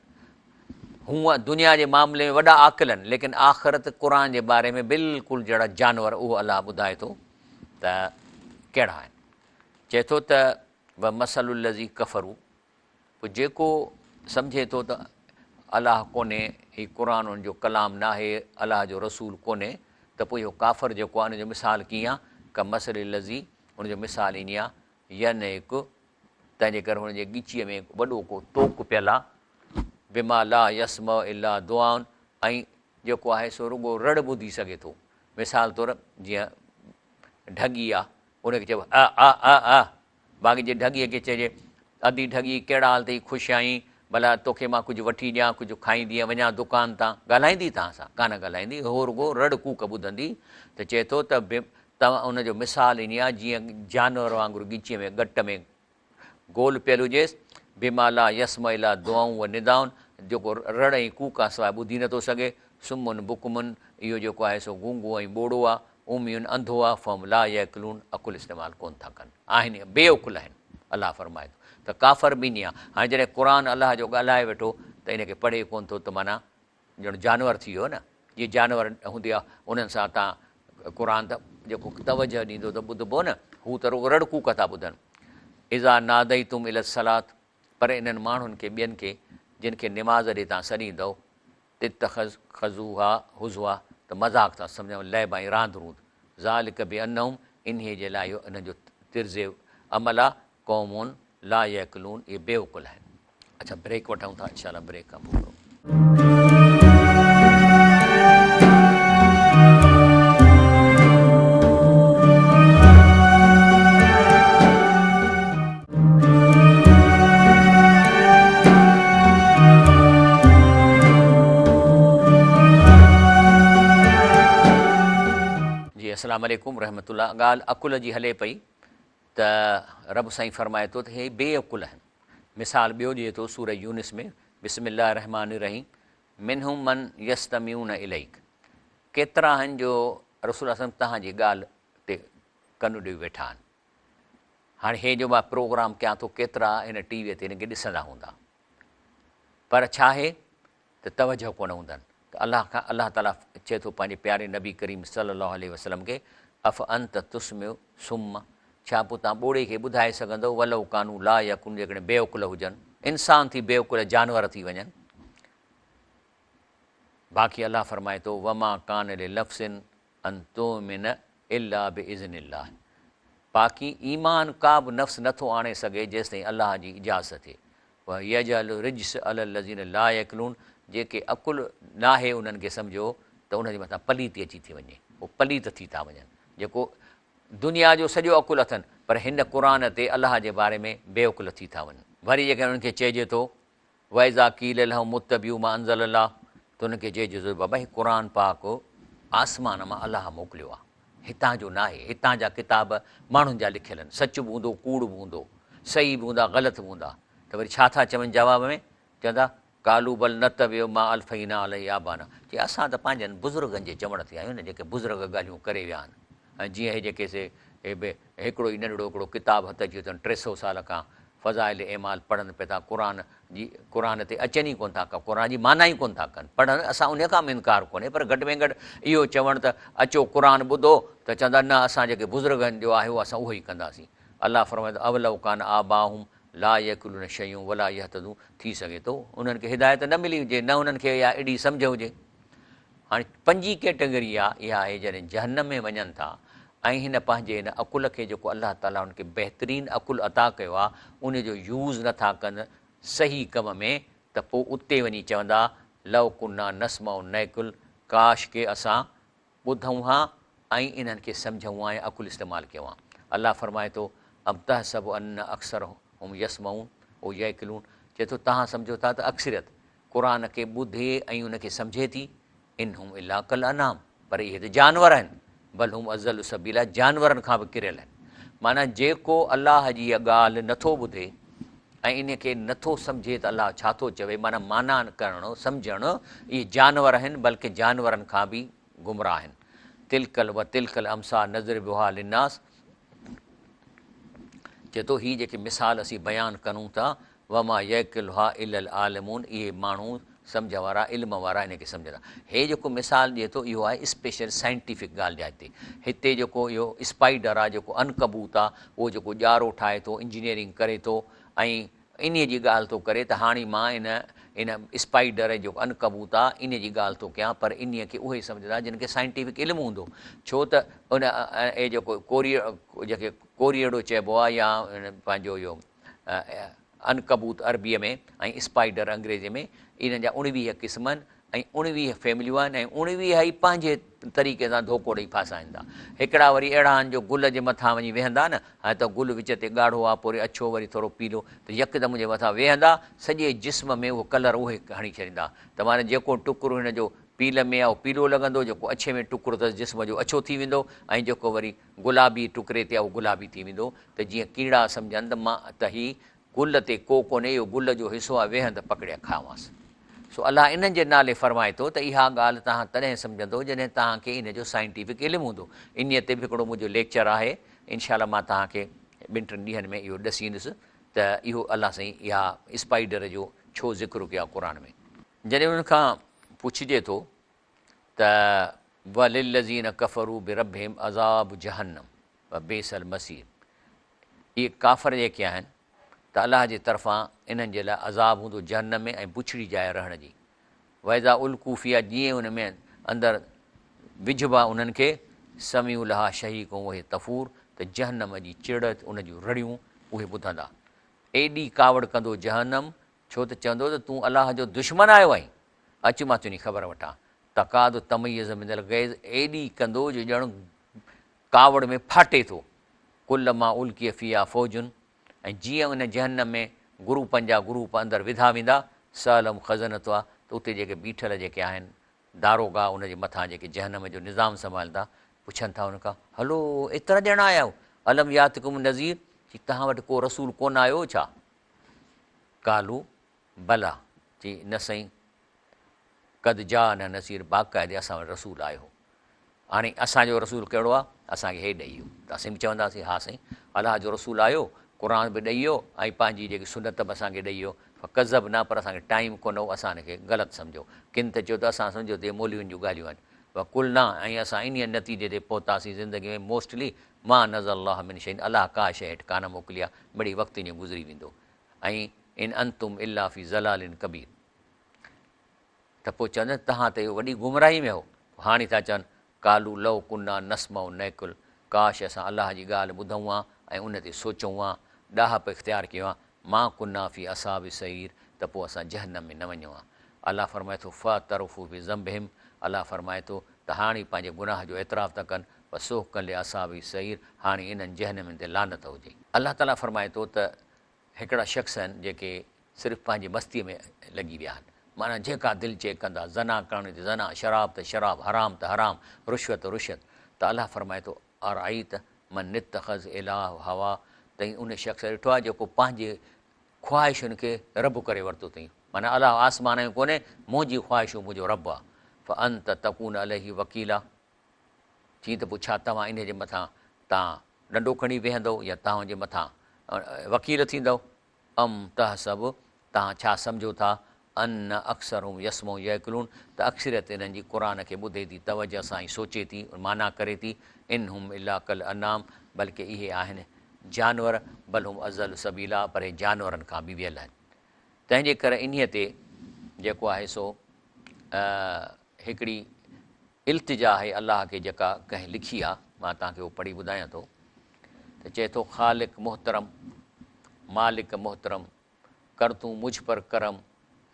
هونء دنيا جي معاملي ۾ وڏا عاقل آهن ليڪن آخرت قرآن جي باري ۾ بلڪل جهڙا جانور اهو الله ٻڌائي ٿو ته ڪهڙا آهن چئي ٿو ته ومثل الذي ڪفروا پوء جيڪو سمجهي ٿو ته الله ڪونهي هي قرآن ان جو ڪلام ناهي الله جو رسول ڪونهي ته پوء اهو ڪافر جيڪو آهي ان جو مثال ڪيئن آهي ڪمثل الذي ان جو مثال ائين آهي ينعق تنهن جي ڪري هن جي ڳچيء ۾ وڏو ڪو طوق پيل آ، بما لا يسمع الا دعاء ۽ جيڪو آهي سو رڳو رڙ ٻڌي سگهي ٿو. مثال طور جيئن ڍڳي آ، ان کي چئبو آ آ آ آ، باقي جي ڍڳيء کي چئجي ادي ڍڳي ڪهڙا حال اٿئي خوش آهين، ڀلا توکي مان ڪجهه وٺي ڏيان، ڪجهه کائيندينء، وڃان دڪان تان، ڳالهائيندي توهان سان؟ ڪانه ڳالهائيندي، هوء رڳو رڙ ڪوڪ ٻڌندي ته چئي ٿو ته توهان ان جو مثال ائين آهي جيئن جانور وانگر ڳچيء ۾ ڳٽ ۾ گول پيل هجيس، بما لا يسمع الا دعاء و نداء جيڪو رڙ ۽ ڪوڪ کان سواء ٻڌي نٿو سگهي، صم بڪم اهو جيڪو آهي سو گونگو ۽ ٻوڙو آهي، عمي انڌو آهي، فهم لا يعقلون عقل استعمال ڪونه ٿا ڪن، آهن بي عقل آهن، الله فرمائي ٿو ته ڪافر به ائين آهي، هاڻي جڏهن قرآن الله جو ڳالهائي ويٺو ته ان کي پڙهي ڪونه ٿو ته معنيٰ ڄڻ جانور ٿي ويو نه، جيئن جانور هوندي آ انهن سان تان قرآن ته جيڪو توجه ڏيندو ته ٻڌبو نه، هو ته رڳو رڙ ڪوڪ ٿا ٻڌن. اذا ناديتم الي الصلوة پر انهن ماڻهن کي ٻين کي جن کي نماز ڏي تان سڏيندؤ تتخذوها هزوا ته مذاق ٿا سمجهن لعب ۽ راند روند ذلڪ بانهم انهيء جي لاء اهو انهن جو طرز عمل آ قوم لا يعقلون اهي بي عقل آهن. اڇا بريڪ وٺون ٿا انشاء الله بريڪ کان پوء. جي السلام عليڪم رحمة الله ڳالهه عقل جي هلي پئي ته رب سائين فرمائي ٿو ته هي بي عقل آهن. مثال ٻيو ڏئي ٿو سورة يونس ۾ بسم الله الرحمٰن الرحيم منهم من يستمعون اليڪ ڪيترا آهن جو رسول الله صلعم توهان جي ڳالهه تي ڪن ڏيئي ويٺا آهن. هاڻي هي جو مان پروگرام ڪيان ٿو ڪيترا هن ٽي وي تي هن کي ڏسندا هوندا پر ڇا آهي ته توجه ڪونه هوندن ته الله کان الله تعالي چئي ٿو پنهنجي پياري نبي ڪريم صلي الله عليه وسلم کي افانت تسمع صم ڇا پوء توهان ٻوڙي کي ٻڌائي سگهندؤ ولو ڪانوا لا يعقلون جيڪڏهن بي عقل هجن انسان ٿي بي عقل جانور ٿي وڃن باقي الله فرمائي ٿو وما ڪان لنفس ان تؤمن الا باذن الله باقي ايمان ڪا به نفس نٿو آڻي سگهي جيستائين الله جي اجازت ٿئي. ويجعل الرجس علي الذين لا يعقلون جيڪي عقل ناهي انهن کي سمجهو ته انهن جي مٿان پليتي اچي ٿي وڃي هو پليت ٿي ٿا وڃن جيڪو دنيا جو سڄو عقل اٿن پر هن قرآن تي الله جي باري ۾ بي عقل ٿي ٿا وڃن. وري جيڪڏهن انهن کي چئجي ٿو واذا قيل لهم اتبعوا ما انزل الله ته انهن کي چئجي ٿو بابا هي قرآن پاڪ آسمان مان الله موڪليو آهي هتان جو ناهي هتان جا ڪتاب ماڻهن جا لکيل آهن سچ به هوندو ڪوڙ به هوندو صحيح به هوندا غلط به هوندا ته وري ڇا ٿا چون جواب ۾ چوندا قالوا بل نتبع ما الفينا عليه آبانا چي اسان ته پنهنجن بزرگن جي چوڻ تي آهيون نه جيڪي بزرگ ڳالهيون ڪري ويا آهن ۽ جيئن هي جيڪي سي هي به هڪڙو ئي ننڍڙو هڪڙو ڪتاب هٿ اچي ويو اٿن 300 سال کان فضائل اعمال پڙهن پيا ٿا قرآن جي قرآن تي اچن ئي ڪونه ٿا ڪا قرآن جي معنيٰ ئي ڪونه ٿا ڪن پڙهن اسان انهي کان به انڪار ڪونهي پر گهٽ ۾ گهٽ اهو چوڻ ته اچو قرآن ٻڌو ته چوندا نه اسان جيڪي بزرگن جو آهي اهو اسان اهو ئي ڪنداسين الله فرمائي ٿو اولو ڪان آباهم لا يعقلون شيئا ولا يهتدون ٿي سگهي ٿو انهن کي هدايت نه ملي هجي نه انهن کي اها اهڙي سمجهه هجي. هاڻي پنجين ڪيٽيگري آ اها آهي جڏهن جهنم ۾ وڃن ٿا ۽ هن پنهنجي هن عقل کي جيڪو الله تعالي هن کي بهترين عقل عطا ڪيو آ ان جو يوز نه ٿا ڪن صحيح ڪم ۾ ته پوء اتي وڃي چوندا لو ڪنا نسمع نعقل ڪاش ڪي اسان ٻڌون ها ۽ انهن کي سمجهون ها ۽ عقل استعمال ڪيون ها. الله فرمائي ٿو، ام تحسب ان اڪثرهم يسمعون او يعقلون چئي ٿو توهان سمجهو ٿا ته اڪثريت قرآن کي ٻڌي ۽ ان کي سمجهي ٿي، ان هم الا ڪالانعام پر اهي ته جانور آهن، بل هم اضل سبيلا جانورن کان به ڪريل آهن. معنيٰ جيڪو الله جي اها ڳالهه نٿو ٻڌي ۽ ان کي نٿو سمجهي ته الله ڇا ٿو چوي معنيٰ معنيٰ ڪرڻ، سمجهڻ، اهي جانور آهن بلڪه جانورن کان به گمراهه آهن. تلڪ وتلڪ الامثال نضربها للناس چئي ٿو هي جيڪي مثال اسين بيان ڪرون ٿا وما يعقلها الا العالمون اهي ماڻهو سمجهه وارا علم وارا ان کي سمجهندا. هي جيڪو مثال ڏئي ٿو اهو آهي اسپيشل سائنٽيفڪ ڳالهه جا هتي هتي جيڪو اهو اسپائيڊر آهي جيڪو عنڪبوت آهي اهو جيڪو ڄارو ٺاهي ٿو انجنيئرنگ ڪري ٿو ۽ انهي جي ڳالهه ٿو ڪري ته هاڻي مان ان ان اسپائيڊر ۽ جيڪو عنڪبوت آ انهي جي ڳالهه ٿو ڪيان پر انهي کي اهي سمجهندا جن کي سائنٽيفڪ علم هوندو ڇو ته ان اهي جيڪو ڪوري جيڪي ڪوريئڙو چئبو آ يا پنهنجو اهو عنڪبوت عربيء ۾ ۽ اسپائيڊر انگريزيء ۾ انهن جا 19 قسم آهن ۽ 19 فيمليون آهن ۽ 19 ئي پنهنجي طريقي سان ڌوڪو ڏئي ڦاسائين ٿا. هڪڙا وري اهڙا آهن جو گل جي مٿان وڃي ويهندا نه، هاڻي ته گل وچ تي ڳاڙهو آهي پوء وري اڇو وري ٿورو پيلو ته يڪدم ان جي مٿان ويهندا سڄي جسم ۾ اهو ڪلر اهي هڻي ڇڏيندا ته معنيٰ جيڪو ٽڪر هن جو پيل ۾ آهي اهو پيلو لڳندو جيڪو اڇي ۾ ٽڪر اٿس جسم جو اڇو ٿي ويندو ۽ جيڪو وري گلابي ٽڪري تي آهي اهو گلابي ٿي ويندو ته جيئن ڪيڙا سمجهن ته مان ته هي گل تي ڪو ڪونهي اهو گل جو حصو آهي ويهن ته پڪڙي کاوانس. سو الله انهن جي نالي فرمائي ٿو ته اها ڳالهه توهان تڏهن سمجهندو جڏهن توهان کي ان جو سائنٽيفڪ علم هوندو. انهيء تي به هڪڙو منهنجو ليڪچر آهي انشاء الله مان توهان کي ٻن ٽن ڏينهن ۾ اهو ڏسيندس ته اهو الله سائين اها اسپائيڊر جو ڇو ذڪر ڪيو آهي قرآن ۾. جڏهن انهن کان پڇجي ٿو ته وللذين ڪفروا بربهم عذاب جهنم وبئس المصير اهي ڪافر جيڪي آهن ته الله جي طرفان انهن جي لاء عذاب هوندو جهنم ۾ ۽ بڇڙي جاء رهڻ جي. واذا القوا فيها جيئن ان ۾ اندر وجهبا انهن کي، سمعوا لها شهيقا وهي تفور ته جهنم جي چڙ ان جون رڙيون اهي ٻڌندا. ايڏي ڪاوڙ ڪندو جهنم ڇو ته چوندو ته تون الله جو دشمن آيو آهين اچ مان تنهنجي خبر وٺان. تڪاد تميز من الغيظ ايڏي ڪندو جو ڄڻ ڪاوڙ ۾ ڦاٽي ٿو. ڪلما القي فيها فوج ۽ جيئن ان جهنم ۾ گروپن جا گروپ اندر وڌا ويندا، سألهم خزنتها ته اتي جيڪي بيٺل جيڪي آهن داروغا ان جي مٿان جيڪي جهنم جو نظام سنڀالين ٿا، پڇن ٿا انهن کان، هلو ايترا ڄڻا آيا آهيو، الم ياتڪم نذير چي توهان وٽ ڪو رسول ڪونه آيو هو ڇا؟ قالوا بليٰ چي نه سائين قد جاءنا نذير باقاعدي اسان وٽ رسول آيو هو. هاڻي اسان جو رسول ڪهڙو آ؟ اسان کي هي ڏئي ويو ته اسين به چونداسين ها سائين الله جو رسول آيو قرآن به ڏئي ويو ۽ پنهنجي جيڪي سنت به اسان کي ڏئي ويو فڪذبنا پر اسان کي ٽائيم ڪونه هو اسان هن کي غلط سمجهيو ڪن ته چيو ته اسان سمجهيو ته اهي مولوين جون ڳالهيون آهن وقلنا ۽ اسان انهيء نتيجي تي پهتاسين زندگي ۾ موسٽلي ما نزل الله من شيء الله ڪا شيء هيٺ ڪانه موڪلي آ مڙئي وقت ائين گذري ويندو ۽ ان انتم الا في ضلال ڪبير ته پوء چون توهان ته اهو وڏي گمراهي ۾ هو. پوء هاڻي ٿا چون، قالوا لو ڪنا نسمع نعقل، ڪاش اسان الله جي ڳالهه ٻڌون ها ۽ ان تي سوچون ها، ڏاهپ اختيار ڪيون ها، ما ڪنا في اصحاب السعير ته پوء اسان جهنم ۾ نه وڃون ها. الله فرمائي ٿو فاعترفوا بذنبهم الله فرمائي ٿو ته هاڻي پنهنجي گناهه جو اعتراف ٿا ڪن فسحقا لاصحاب السعير هاڻي انهن جهنمين تي لعنت هجي. الله تعاليٰ فرمائي ٿو ته هڪڙا شخص آهن جيڪي صرف پنهنجي مستيء ۾ لڳي ويا آهن معنيٰ جيڪا دل چئي ڪندا، زنا ڪرڻي ته زنا، شراب ته شراب، حرام ته حرام، رشوت ته رشوت ته الله فرمائي ٿو ارأيت من اتخذ الهه هواه تئين ان شخص ڏٺو آهي جيڪو پنهنجي خواهشن کي رب ڪري ورتو اٿئين معنيٰ الله آسمان ۾ ڪونهي منهنجي خواهشون منهنجو رب آهي فانت تڪون عليه وڪيلا چيائين ته پوء ڇا توهان انهي جي مٿان تان ڏنڊو کڻي ويهندؤ يا توهان جي مٿان وڪيل ٿيندؤ ام تحسب توهان ڇا سمجهو ٿا ان اڪثرهم يسمعون يعقلون ته اڪثريت انهن جي قرآن کي ٻڌي ٿي توجه سان ۽ سوچي ٿي معنيٰ ڪري ٿي ان هم الا ڪالانعام بلڪه اهي آهن جانور بل هم اضل سبيلا پر اهي جانورن کان به ويل آهن تنهن جي ڪري انهيء تي جيڪو آهي سو هڪڙي التجا آهي الله کي جيڪا ڪنهن لکي آ مان توهان کي اهو پڙهي ٻڌايان ٿو ته چئي ٿو خالق محترم مالڪ محترم ڪر تون مجھ پر ڪرم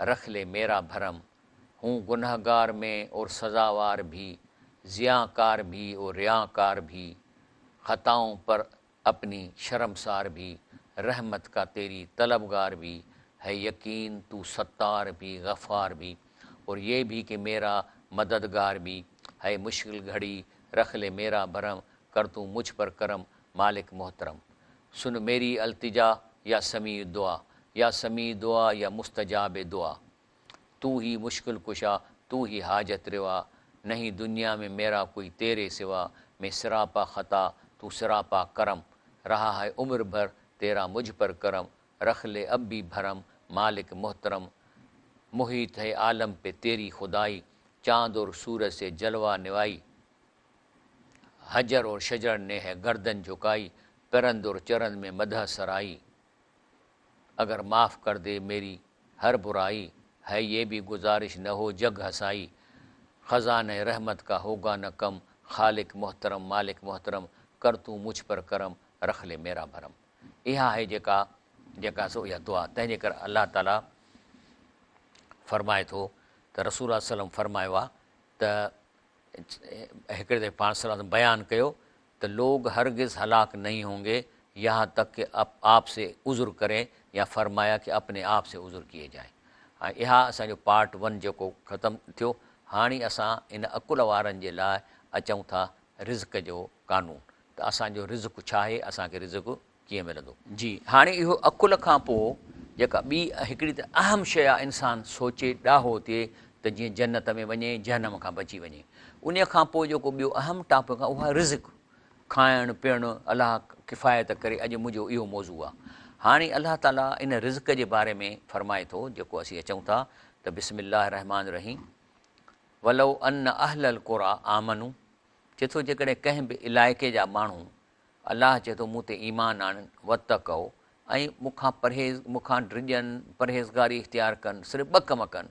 رک لي ميرا ڀرم هون گنهگار مين اور سزاوار ڀي زيان ڪار ڀي اور ريان ڪار ڀي خطائون پر اپني شرمسار ڀي رحمت ڪا تيري طلبگار ڀي هي يقين تو ستار ڀي غفار ڀي اور يه ڀي ڪه ميرا مددگار ڀي هي مشڪل گهڙي رک لي ميرا ڀرم ڪر تون مجھ پر ڪرم مالڪ محترم سن ميري التجا يا سميع الدعا يا سميع دعا يا مستجاب دعا تو هي مشڪل ڪشا تو هي حاجت روا نهين دنيا ۾ ميرا ڪوئي تيري سوا مين سراپا خطا تو سراپا ڪرم رها هي عمر ڀر تيرا مجھ پر ڪرم رک لي اب ڀي ڀرم مالڪ محترم محيط هي عالم پي تيري خدائي چاند اور سورج سي جلوه نوائي حجر اور شجر ني هي گردن جهڪائي پرند اور چرند ۾ مدح سرائي اگر معاف ڪر the ميري هر برائي هي يه ڀي گذارش نه هو جگ هسائي خزانه رحمت ڪا هوگا نه ڪم خالق محترم مالڪ محترم ڪر تون مجھ پر ڪرم رک لي ميرا ڀرم اها آهي جيڪا جيڪا سو اها دعا تنهن جي ڪري الله تعالي فرمائي ٿو ته رسول الله صلي الله عليه وسلم فرمايو آهي ته هڪڙي دفعي پاڻ صلي الله عليه وسلم بيان ڪيو ته لوگ هرگز هلاڪ نهين هونگي يهان تڪ ڪه آپ سي عذر ڪرين يا فرمايا ڪه اپني آپ سي عذر ڪيي جائين هاڻي اها اسان جو پارٽ ون جيڪو ختم ٿيو هاڻي اسان ان عقل وارن جي لاء اچون ٿا رزق جو قانون ته اسان جو رزق ڇا آهي اسان کي رزق ڪيئن ملندو؟ جي هاڻي اهو عقل کان پوء جيڪا ٻي هڪڙي ته اهم شيء آهي انسان سوچي ڏاهو ٿئي ته جيئن جنت ۾ وڃي جهنم کان بچي وڃي انهي کان پوء جيڪو ٻيو اهم ٽاپڪ آهي اهو آهي رزق کائڻ پيئڻ الله ڪفايت ڪري اڄ منهنجو اهو موضوع آهي هاڻي الله تعالي ان رزق جي باري ۾ فرمائي ٿو جيڪو اسين اچون ٿا ته بسم الله الرحمٰن الرحيم ولو ان اهل القريٰ آمنوا چئي ٿو جيڪڏهن ڪنهن به علائقي جا ماڻهو الله چئي ٿو مون تي ايمان آڻن، واتقوا، ۽ مون کان پرهيز، مون کان ڊڄن، پرهيزگاري اختيار ڪن، صرف ٻه ڪم ڪن،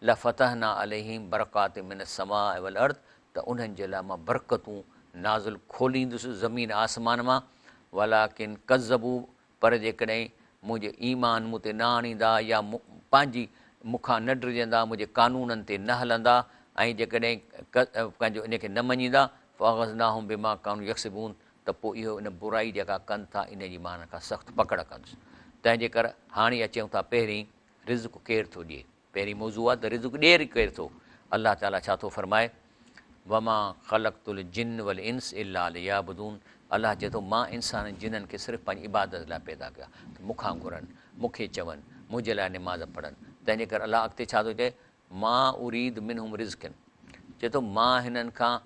لفتحنا عليهم برڪات من السماء والارض ته انهن جي لاء مان برڪتون نازل کوليندس زمين آسمان مان، ولڪن ڪذبوا پر جيڪڏهن منهنجي ايمان مون تي نه آڻيندا يا پنهنجي مون کان نه ڊڄندا، منهنجي قانونن تي نه هلندا ۽ جيڪڏهن پنهنجو ان کي نه مڃيندا، فاخذناهم بما ڪانوا يڪسبون ته پوء اهو ان برائي جيڪا ڪن ٿا ان جي مان انهن کان سخت پڪڙ ڪندس. تنهن جي ڪر هاڻي اچون ٿا پهرين رزق ڪير ٿو ڏئي؟ پهرين موضوع آهي ته رزق ڏئي ڪير ٿو؟ الله تعاليٰ ڇا ٿو فرمائي؟ وما خلقت الجن والانس الا ليعبدون الله چئي ٿو مان انسان ۽ جنن کي صرف پنهنجي عبادت لاء پيدا ڪيو آهي ته مون کان گهرن، مون کي چون، منهنجي لاء نماز پڙهن. تنهن جي ڪري الله اڳتي ڇا ٿو چئي؟ ما اريد منهم رزقا چئي ٿو مان هنن کان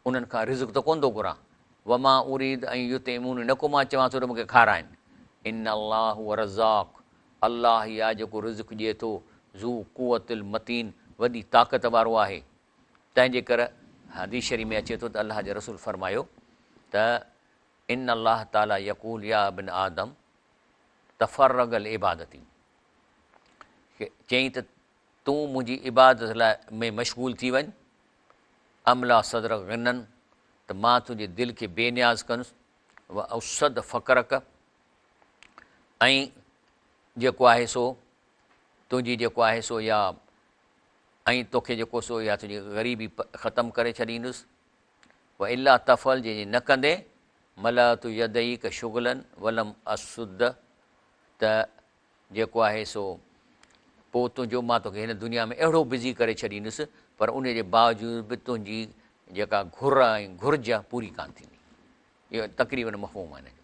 انهن کان رزق ته ڪونه ٿو گهران، وما اريد ان يطعمون نه ڪو مان چوان ٿو ته مون کي کارائن، ان الله هو الرزاق الله ئي آهي جيڪو رزق ڏئي ٿو، ذو قوة المتين وڏي طاقت وارو آهي. تنهن جي ڪر حديث شريف ۾ اچي ٿو ته الله جي رسول فرمايو ته ان الله تعالي يقول يا ابن آدم تفرغ لعبادتي چيائين ته تون منهنجي عبادت لاء ۾ مشغول ٿي وڃ، املا صدرک غنًا ته مان تنهنجي دل کي بي نياز ڪندس، و اسد فقرک ۽ جيڪو آهي سو تنهنجي جيڪو آهي سو يا ۽ توکي جيڪو سو يا تنهنجي غريبي ختم ڪري ڇڏيندس. والا تفعل جي نه ڪندين، ملأت يديک شغلا ولم اسد ته جيڪو آهي سو پوء تنهنجو مان توکي هن دنيا ۾ اهڙو بزي ڪري ڇڏيندس پر ان جي باوجود به تنهنجي جيڪا گهر ۽ گهرج آهي پوري ڪانه ٿيندي. اهو تقريبن مفهوم آهي هن جو.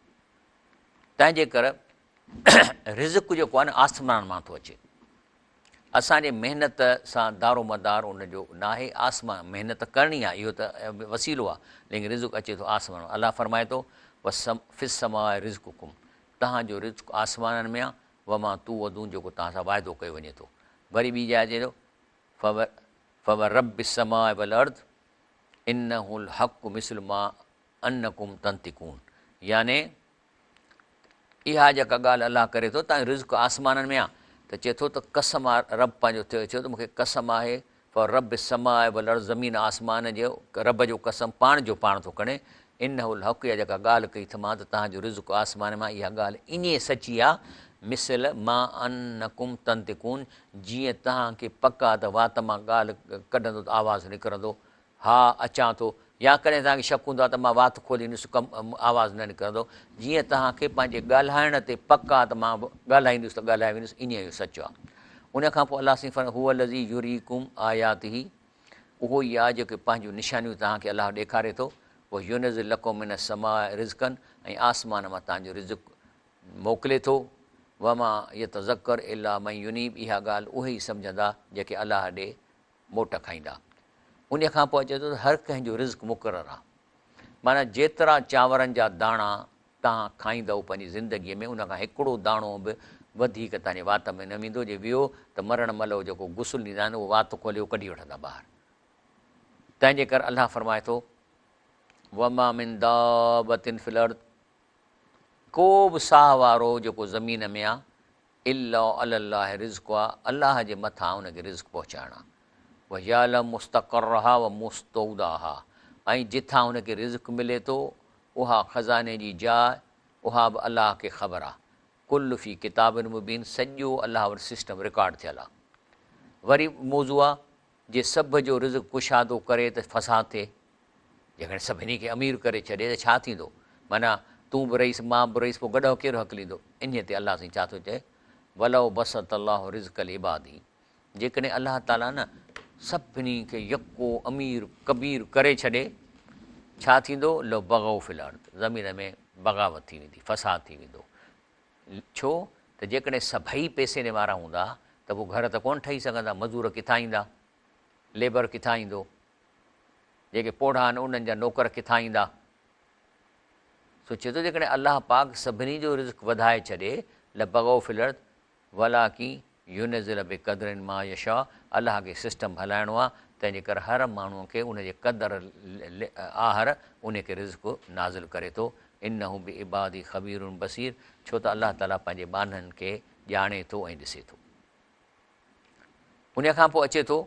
تنهن جي ڪر رزق جيڪو آهي نه آسمان مان ٿو اچي. اسان جي محنت سان دارومدار ان جو ناهي، آسمان محنت ڪرڻي آهي اهو ته وسيلو آهي ليڪن رزق اچي ٿو آسمان مان. الله فرمائي ٿو في السماء رزقڪم توهان جو رزق آسمانن ۾ آهي وما توعدون جيڪو توهان سان وعدو ڪيو وڃي ٿو. وري ٻي جاء چئي ٿو فورب السماء والارض انه الحق مثل ما انڪم تنطقون يعني اها جيڪا ڳالهه الله ڪري ٿو تان رزق آسمانن ۾ آ ته چئي ٿو ته قسم آ رب پنهنجو ٿيو چيو ته مونکي قسم آهي فرب السماء والارض زمين آسمان جي رب جو قسم پاڻ جو پاڻ ٿو کڻي انه الحق اها جيڪا ڳالهه ڪئي ٿ مان ته تان جو رزق آسمان مان اها ڳالهه ائين سچي آ مثل ما انڪم تنطقون جيئن تهان کي پڪ آ ته وات مان ڳالهه ڪڍندو ته آواز نڪرندو ها اچان ٿو يا ڪڏهن توهان کي شڪ هوندو آهي ته مان وات کوليندس ڪم آواز نه نڪرندو جيئن توهان کي پنهنجي ڳالهائڻ تي پڪ آهي ته مان به ڳالهائيندس ته ڳالهائي ويندس ائين اهو سچ آهي ان کان پوء الله سائين فرمائي هو الذي يريڪم آياته اهو ئي آهي جيڪي پنهنجون نشانيون توهان کي الله ڏيکاري ٿو وينزل لڪم من السماء رزقا ۽ آسمان مان توهان جو رزق موڪلي ٿو وما يتذڪر الا من ينيب اها ڳالهه اهي ئي سمجهندا جيڪي الله ڏي موٽ کائيندا. انهيء کان پوء چئي ٿو ته هر ڪنهن جو رزق مقرر آهي. معنيٰ جيترا چانورن جا داڻا توهان کائيندؤ پنهنجي زندگيء ۾ ان کان هڪڙو داڻو به وڌيڪ توهان جي وات ۾ نه ويندو، جي ويو ته مرڻ مهل اهو جيڪو غسل ڏيندا آهن اهو وات کولي اهو ڪڍي وٺندا ٻاهر. تنهن جي ڪري الله فرمائي ٿو، وما من دابة في الارض ڪو به ساهه وارو جيڪو زمين ۾ آهي الا علي الله رزقها الله جي مٿان ان کي رزق پهچائڻ آهي. ويعلم مستقرها ومستودعها ۽ جتان ان کي رزق ملي ٿو اها خزاني جي جاء اها به الله کي خبر آهي. ڪل في ڪتاب مبين سڄو الله وٽ سسٽم رڪارڊ ٿيل آهي. وري موضوع آهي جي سڀ جو رزق ڪشادو ڪري ته فساد ٿئي. جيڪڏهن سڀني کي امير ڪري ڇڏي ته ڇا ٿيندو؟ معنيٰ تون به رئيس مان به رئيس پوء گڏهه ڪير هڪليندو؟ انهيء تي الله سائين ڇا ٿو چئي؟ ولو بسط الله رزق لعباده جيڪڏهن الله تعاليٰ نه سڀني کي يڪو امير ڪبير ڪري ڇڏي ڇا ٿيندو؟ لبغوا في الارض زمين ۾ بغاوت ٿي ويندي، فساد ٿي ويندو. ڇو ته جيڪڏهن سڀئي پئسي وارا هوندا ته پوء گهر ته ڪونه ٺهي سگهندا، مزور ڪٿان ايندا؟ ليبر ڪٿان ايندو؟ جيڪي پوڙها آهن انهن جا نوڪر ڪٿان ايندا؟ سو چئي ٿو جيڪڏهن الله پاڪ سڀني جو رزق وڌائي ڇڏي لبغوا في الارض ولڪن ينزل بقدر ما يشاء الله کي سسٽم هلائڻو آهي تنهن جي ڪري هر ماڻهو کي ان جي قدر آهر ان کي رزق نازل ڪري ٿو انه بعباده خبير بصير ڇو ته الله تعالي پنهنجي ٻانهن کي ڄاڻي ٿو ۽ ڏسي ٿو. ان کان پوء اچي ٿو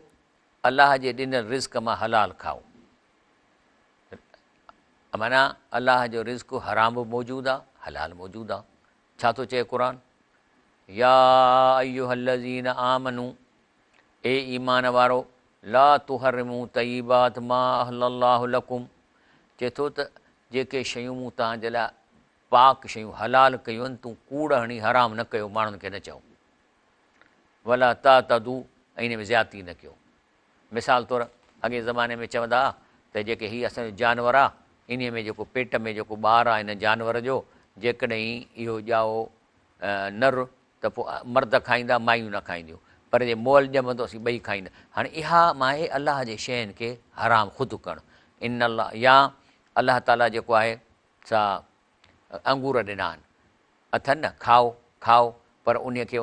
الله جي ڏنل رزق مان حلال کائو. معنيٰ الله جو رزق حرام به موجود آ حلال موجود آ. ڇا ٿو چئي قرآن؟ يا ايها الذين آمنوا اي ايمان وارو لا تحرموا طيبات ما احل الله لڪم چئي ٿو ته جيڪي شيون مون توهان جي لاء پاڪ شيون حلال ڪيون آهن تون ڪوڙ هڻي حرام نه ڪيو ماڻهن کي نه چئو. ولا تعتدوا ۽ ان ۾ زيادتي نه ڪيو. مثال طور اڳئين زماني ۾ چوندا ها ته جيڪي هي اسان جو جانور آ انهي ۾ جيڪو پيٽ ۾ جيڪو ٻار آ ان جانور جو جيڪڏهن اهو ڄائو نر ته پوء مرد کائيندا مايون نه کائينديون پر جي مئل ڄمندو اسين ٻئي کائيندا هاڻي اها آهي الله جي شين کي حرام خود ڪرڻ ان الله يا الله تعالي جيڪو آهي سا انگور ڏنا آهن اٿن نه، کائو، کائو، پر انهيء کي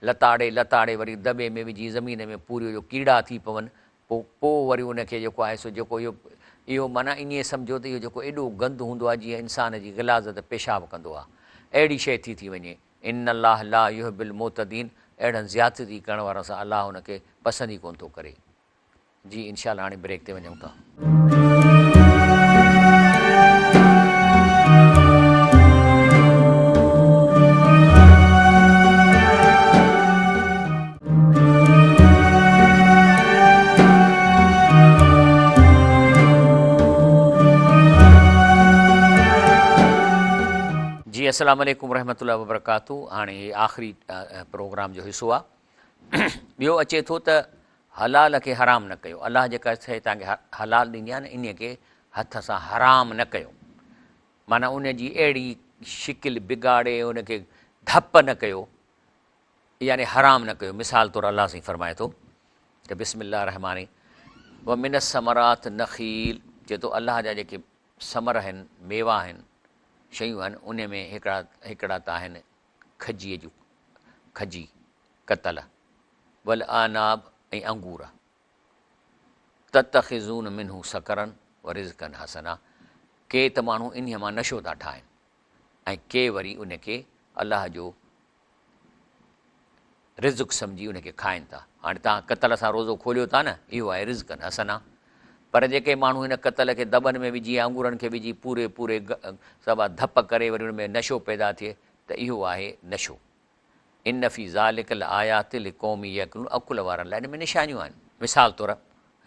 لتاڙي، لتاڙي وري دٻي ۾ وجهي زمين ۾ پوريو جو ڪيڙا ٿي پون، پوء، پوء وري ان کي جيڪو آهي سو جيڪو اهو، اهو معنيٰ ائين سمجهو ته اهو جيڪو ايڏو گند هوندو آهي جيئن انسان جي غلاظت پيشاب ڪندو آهي، اهڙي شيء ٿي ٿي وڃي. ان الله لا يحب المعتدين اهڙن زيادتي ڪرڻ وارن سان الله ان کي پسند ئي ڪونه ٿو ڪري. جي انشاء الله هاڻي بريڪ تي وڃون ٿا. السلام عليڪم ورحمة الله وبرڪاته هاڻي هي آخري پروگرام جو حصو آ ٻيو اچي ٿو ته حلال کي حرام نه ڪيو الله جيڪا شيء توهان کي حلال ڏني آ نه انهي کي هٿ سان حرام نه ڪيو معنيٰ ان جي اهڙي شڪل بگاڙي ان کي ڌپ نه ڪيو يعني حرام نه ڪيو مثال طور الله سائين فرمائي ٿو ته بسم الله الرحمٰن الرحيم ومن الثمرات نخيل چئي ٿو الله جا جيڪي ثمر آهن ميوا آهن شيون آهن ان ۾ هڪڙا هڪڙا ته آهن کجيء جون کجي ڪتل والاعناب ۽ انگور تتخذون منه سڪرا ورزقا حسنا ڪي ته ماڻهو انهيء مان نشو ٿا ٺاهن ۽ ڪي وري ان کي الله جو رزق سمجهي ان کي کائن ٿا. هاڻي توهان ڪتل سان روزو کوليو ٿا نه، اهو آهي رزقا حسنا. پر جيڪي ماڻهو هن ڪتل کي دٻن ۾ وجهي يا انگورن کي وجهي پوري پوري سڀ ڌپ ڪري وري ان ۾ نشو پيدا ٿئي ته اهو آهي نشو. ان في ذلک لآيات لقوم يعقلون عقل وارن لاء ان ۾ نشانيون آهن. مثال طور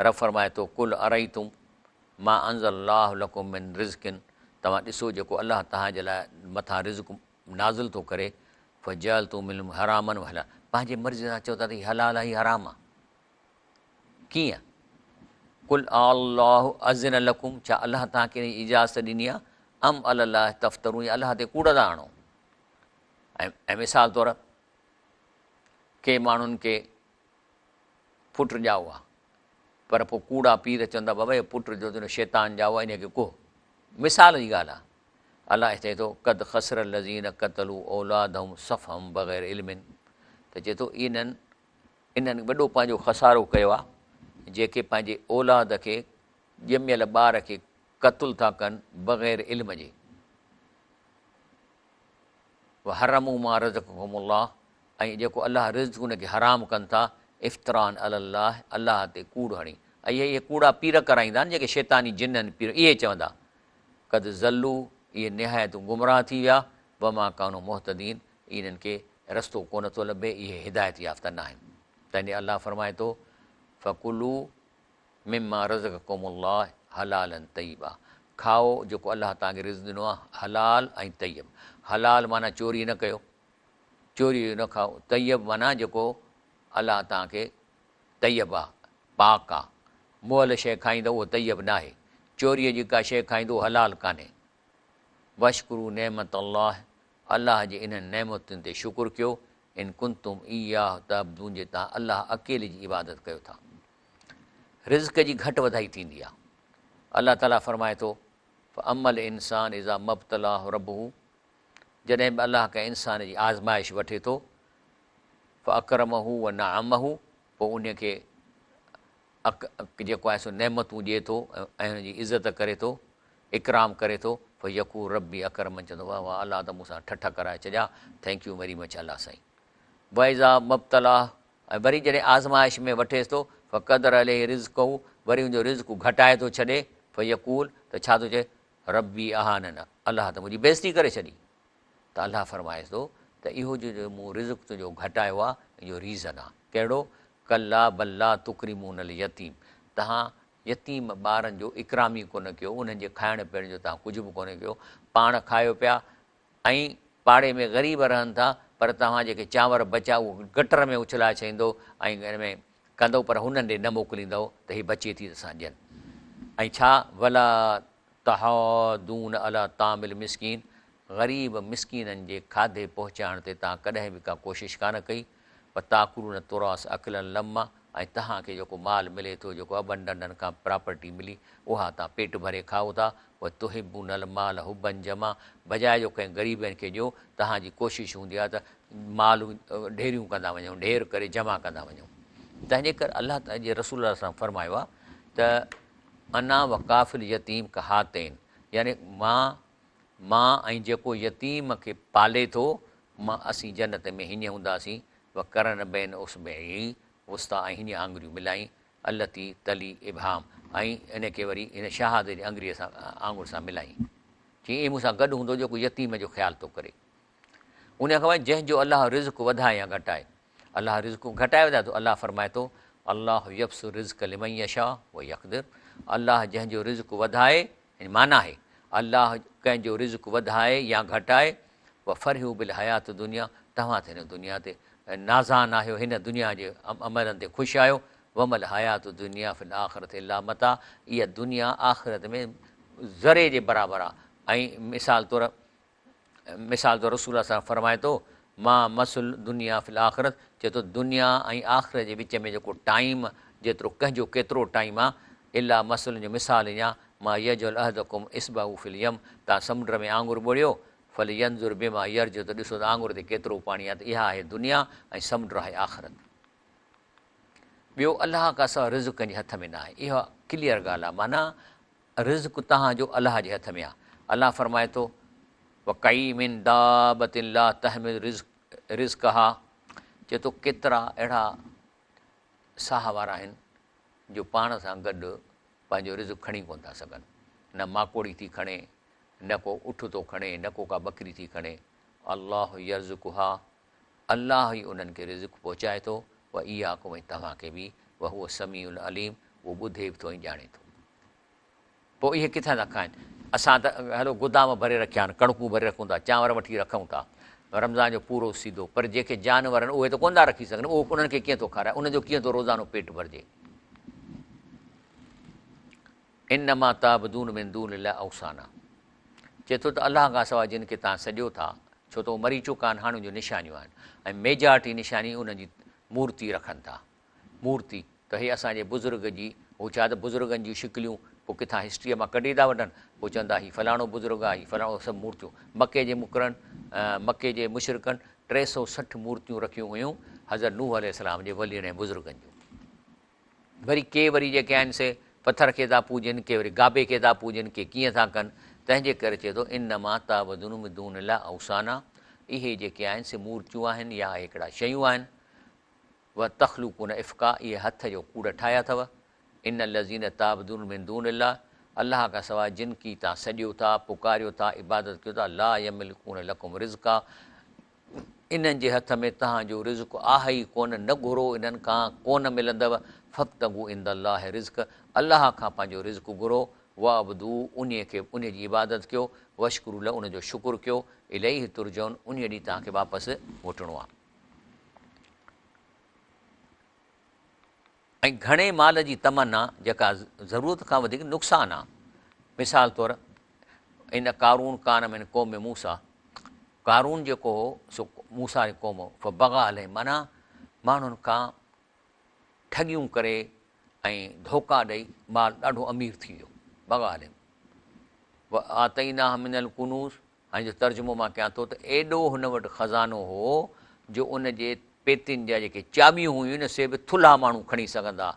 رب فرمائي ٿو قل ارئيتم ما انزل الله لڪم من رزق توهان ڏسو جيڪو الله توهان جي لاء مٿان رزق نازل ٿو ڪري فجعلتم منه حراما وحلالا پنهنجي مرضي سان چئو ٿا ته هي حلال آهي هي حرام آهي ڪيئن قل الله اذن لڪم ڇا الله توهان کي اجازت ڏني آهي ام علی الله تفترون يا الله تي ڪوڙ ٿا هڻو ۽ مثال طور ڪي ماڻهن کي پٽ ڄائو آهي پر پوء ڪوڙا پير چوندا بابا اهو پٽ جو تنهنجو شيطان ڄائو آهي ان کي ڪوهه مثال جي ڳالهه آهي الله چئي ٿو، قد خسر الذين قتلوا اولادهم سفها بغير علم ته چئي ٿو انهن انهن وڏو پنهنجو خسارو ڪيو آهي جيڪي پنهنجي اولاد کي ڄميل ٻار کي قتل ٿا ڪن بغير علم جي وحرموا ما رزقهم الله ۽ جيڪو الله رزق ان کي حرام ڪن ٿا افتراء علی الله الله تي ڪوڙ هڻي ۽ اهي ڪوڙا پير ڪرائيندا آهن جيڪي شيطاني جن آهن پير اهي چوندا قد ضلوا اهي نهايت گمراهه ٿي ويا، وما ڪانوا مهتدين انهن کي رستو ڪونه ٿو لڀي، اهي هدايت يافته ناهن. تنهن الله فرمائي ٿو، فڪلوا مما رزقڪم الله حلالا طيبا کائو جيڪو الله توهان کي رزق ڏنو آهي حلال ۽ طيب. حلال معنيٰ چوري نه ڪيو، چوريء جو نه کائو، طيب معنيٰ جيڪو الله توهان کي طيب آ، پاڪ آ. مئل شيء کائيندؤ اهو طيب ناهي. چوريء جي ڪا شيء کائيندؤ اهو حلال ڪانهي. واشڪروا نعمت الله الله جي انهن نعمتن تي شڪر ڪيو، ان ڪنتم اياه تعبدون جي توهان الله اڪيلي جي عبادت ڪيو ٿا. رزق جي گهٽ وڌائي ٿيندي آ. الله تعاليٰ فرمائي ٿو، فاما الانسان اذا ما ابتلاه ربه جڏهن به الله ڪنهن انسان جي آزمائش وٺي ٿو فاڪرمه ونعمه پوء انهي کي جيڪو آهي سو نعمتون ڏئي ٿو ۽ ان جي عزت ڪري ٿو، اڪرام ڪري ٿو، فيقول ربي اڪرمن چوندو واه واه الله ته مون سان ٺٺ ڪرائي ڇڏيا، thank you very much الله سائين. واذا ما ابتلاه ۽ وري جڏهن آزمائش ۾ وٺيس ٿو، فقدر عليه رزقه وري ان جو رزق گهٽائي ٿو ڇڏي، فيقول ته ڇا ٿو چئي، ربي اهانن الله ته منهنجي بيعزتي ڪري ڇڏي. ته الله فرمائيس ٿو ته اهو جو مون رزق تنهنجو گهٽايو آهي ان جو ريزن آهي ڪهڙو؟ ڪلا بل لا تڪرمون اليتيم توهان يتيم ٻارن جو اڪرام ئي ڪونه ڪيو انهن جي کائڻ پيئڻ جو توهان ڪجهه به ڪونه ڪيو پاڻ کايو پيا ۽ پاڙي ۾ غريب رهن ٿا پر توهان جيڪي چانور بچيا اهو گٽر ۾ اڇلائي ڇڏيندو ۽ ان ۾ ڪندو پر هنن ڏي نه موڪليندؤ ته هي بچي ٿي ته اسان ڏين ۽ ڇا ولا تحاضون علي طعام المسڪين، غريب مسڪينن جي کاڌي پهچائڻ تي توهان ڪڏهن به ڪا ڪوشش ڪانه ڪئي، وتاڪلون التراث اڪلا لما ۽ توهان کي جيڪو مال ملي ٿو، جيڪو ابن ڏاڏن کان پراپرٽي ملي، اها توهان پيٽ ڀري کائو ٿا، وتحبون المال حبا جما بجاء جو ڪنهن غريبن کي ڏيو، توهان جي ڪوشش هوندي آهي ته مال ڍيريون ڪندا وڃون، ڍير ڪري جمع ڪندا وڃون. تنهن جي ڪري الله تعالي جي رسول الله صلي الله عليه وسلم فرمايو آهي ته انا وڪافل اليتيم ڪهاتين يعني مان مان ۽ جيڪو يتيم کي پالي ٿو مان اسين جنت ۾ هيئن هونداسين وقرن بين اصبعيه وسطيٰ ۽ هيئن آڱريون ملائين التي تلي ابهام ۽ ان کي وري هن شهادت جي آڱريء سان آڱر سان ملائين چيائين اهي مون سان گڏ هوندو جيڪو يتيم جو خيال ٿو ڪري ان کان پوء جنهن جو الله رزق وڌائي يا گهٽائي الله رزق گهٽائي وڌائي ٿو الله فرمائي ٿو الله يبسط الرزق لمن يشاء ويقدر الله جنهن جو رزق وڌائي يعني معنيٰ آهي الله ڪنهن جو رزق وڌائي يا گهٽائي وفرحوا بالحيات الدنيا توهان ته هن دنيا تي نازان آهيو هن دنيا جي عملن تي خوش آهيو وما الحيات الدنيا في الاخرة الا متاع اها دنيا آخرت ۾ ذري جي برابر آهي ۽ مثال طور مثال طور رسول الله صلعم فرمائي ٿو، ما مثل الدنيا في الاخرة چئي ٿو دنيا ۽ آخرت جي وچ ۾ جيڪو ٽائيم جيترو ڪنهن جو ڪيترو ٽائيم آ الا مثل ان جو مثال ائين آ ما يجعل احدڪم اصبعه في اليم توهان سمنڊ ۾ آڱر ٻوڙيو فلينظر بما يرجع ته ڏسو ته آڱر تي ڪيترو پاڻي آ ته اها آهي دنيا ۽ سمنڊ آهي آخرت. ٻيو الله کان سواء رزق ڪنهن جي هٿ ۾ ناهي اها ڪليئر ڳالهه آ معنيٰ رزق توهان جو الله جي هٿ ۾ آهي. الله فرمائي ٿو، وڪاين من دابة لا تحمل رزقها چئي ٿو ڪيترا اهڙا ساهه وارا آهن جو پاڻ سان گڏ پنهنجو رزق کڻي ڪونه ٿا سگهن. نه ماڪوڙي ٿي کڻي، نه ڪو اٺ ٿو کڻي، نه ڪو ڪا ٻڪري ٿي کڻي. الله يرزقها الله ئي انهن کي رزق پهچائي ٿو، واياڪم ۽ توهان کي به، وهو السميع العليم اهو ٻڌي به ٿو ۽ ڄاڻي ٿو. پوء اهي ڪٿان ٿا کائن؟ اسان ته هلو گدام ڀري رکيا آهن، ڪڻڪون ڀري رکون ٿا، چانور وٺي رکون ٿا، رمضان جو پورو سيڌو، پر جيڪي جانور آهن اهي ته ڪونه ٿا رکي سگهن، اهو انهن کي ڪيئن ٿو کارائي، انهن جو ڪيئن ٿو روزانو پيٽ ڀرجي؟ انما تعبدون من دون الله اوثانا چئي ٿو ته الله کان سواء جن کي توهان سڏيو ٿا، ڇو ته اهي مري چڪا آهن، هاڻي ان جون نشانيون آهن ۽ ميجارٽي نشاني انهن جي مورتي رکن ٿا. مورتي ته هي اسان جي بزرگ جي، هو ڇا ته بزرگن جون شڪليون پوء ڪٿان هسٽريء مان ڪڍي ٿا وٺن، پوء چون ٿا هي فلاڻو بزرگ آهي، هي فلاڻو، سڀ مورتيون. مڪي جي مڪرن، مڪي جي مشرڪن 360 مورتيون رکيون هيون حضرت نوح عليه السلام جي ولين ۽ بزرگن جون. وري ڪي وري جيڪي آهن سي پٿر کي ٿا پوڄين، ڪي وري گابي کي ٿا پوڄين، ڪي ڪيئن ٿا ڪن، تنهن جي ڪري چئي ٿو انما تعبدون من دون الله اوثانا اهي جيڪي آهن سي مورتيون آهن يا هڪڙا شيون آهن، وتخلقون افڪا اهي هٿ جو ڪوڙ ٺاهيا اٿو، ان الذين تعبدون من دون الله الله کان سواء جن کي توهان سڏيو ٿا، پڪاريو ٿا، عبادت ڪيو ٿا، لا يملڪون لڪم رزقا انهن جي هٿ ۾ توهان جو رزق آهي ئي ڪونه، نه گهرو انهن کان، ڪونه ملندو، فابتغوا عند الله الرزق الله کان پنهنجو رزق گهرو، واعبدوه انهي کي انهي جي عبادت ڪيو، واشڪروا له ان جو شڪر ڪيو، اليه ترجعون انهي ڏي توهان کي واپس موٽڻو آهي. ۽ گهڻي مال جي تمنا جيڪا ضرورت کان وڌيڪ نقصان آ. مثال طور ان قارون ڪان من قوم موسيٰ قارون جيڪو هو سو موسيٰ جي قوم هو فبغا عليهم معنيٰ ماڻهن کان ٺڳيون ڪري ۽ ڌوڪا ڏئي مال ڏاڍو امير ٿي ويو بغا عليهم وآتيناه من الڪنوز هاڻي جو ترجمو مان ڪيان ٿو ته ايڏو هن وٽ خزانو هو جو ان جي پيتين جا جيڪي چاٻيون هيون نه سي به ٿلها ماڻهو کڻي سگهندا.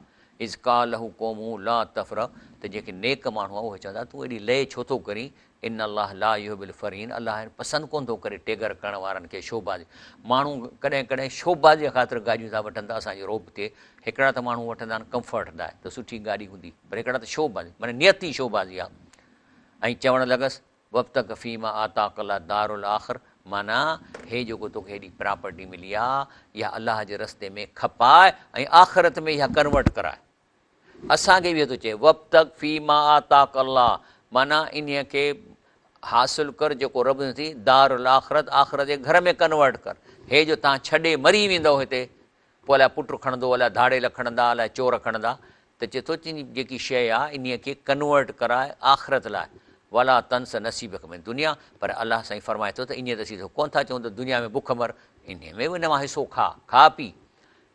اذ قال له قومه لا تفرح ته جيڪي نيڪ ماڻهو هئا اهي چوندا تون ايڏي لئي ڇو ٿو ڪرين ان الله لا يحب الفرحين الله پسند ڪونه ٿو ڪري ٽيڳر ڪرڻ وارن کي شوبازي ماڻهو ڪڏهن ڪڏهن شوبازي خاطر گاڏيون ٿا وٺن ته اسان جي رعب ٿئي هڪڙا ته ماڻهو وٺندا آهن ڪمفرٽ لاء ته سٺي گاڏي هوندي پر هڪڙا ته شوبازي معنيٰ نيت ئي شوبازي آهي ۽ چوڻ لڳس وابتغ فيما آتاڪ الله الدار الاخر معنيٰ هي جيڪو توکي هيڏي پراپرٽي ملي آ اها الله جي رستي ۾ کپاء ۽ آخرت ۾ اها ڪنورٽ ڪراء. اسان کي به اهو ٿو چئي وابتغ فيما آتاڪ الله معنيٰ انهيء کي حاصل ڪر جيڪو رب ڏنو ٿي دار الاخرت آخرت جي گهر ۾ ڪنورٽ ڪر. هي جو توهان ڇڏي مري ويندؤ هتي پوء الائي پٽ کڻندو، الائي ڌاڙيل کڻندا، الائي چور کڻندا ته چئي ٿو چي جيڪي شيء آ انهيء کي ڪنورٽ ڪراء آخرت لاء ولا تنس نصيبک من الدنيا پر الله سائين فرمائي ٿو ته انهيء ته اسين ڪونه ٿا چئون ته دنيا ۾ بک مر انهيء ۾ به ان مان حصو کاء، کاء پي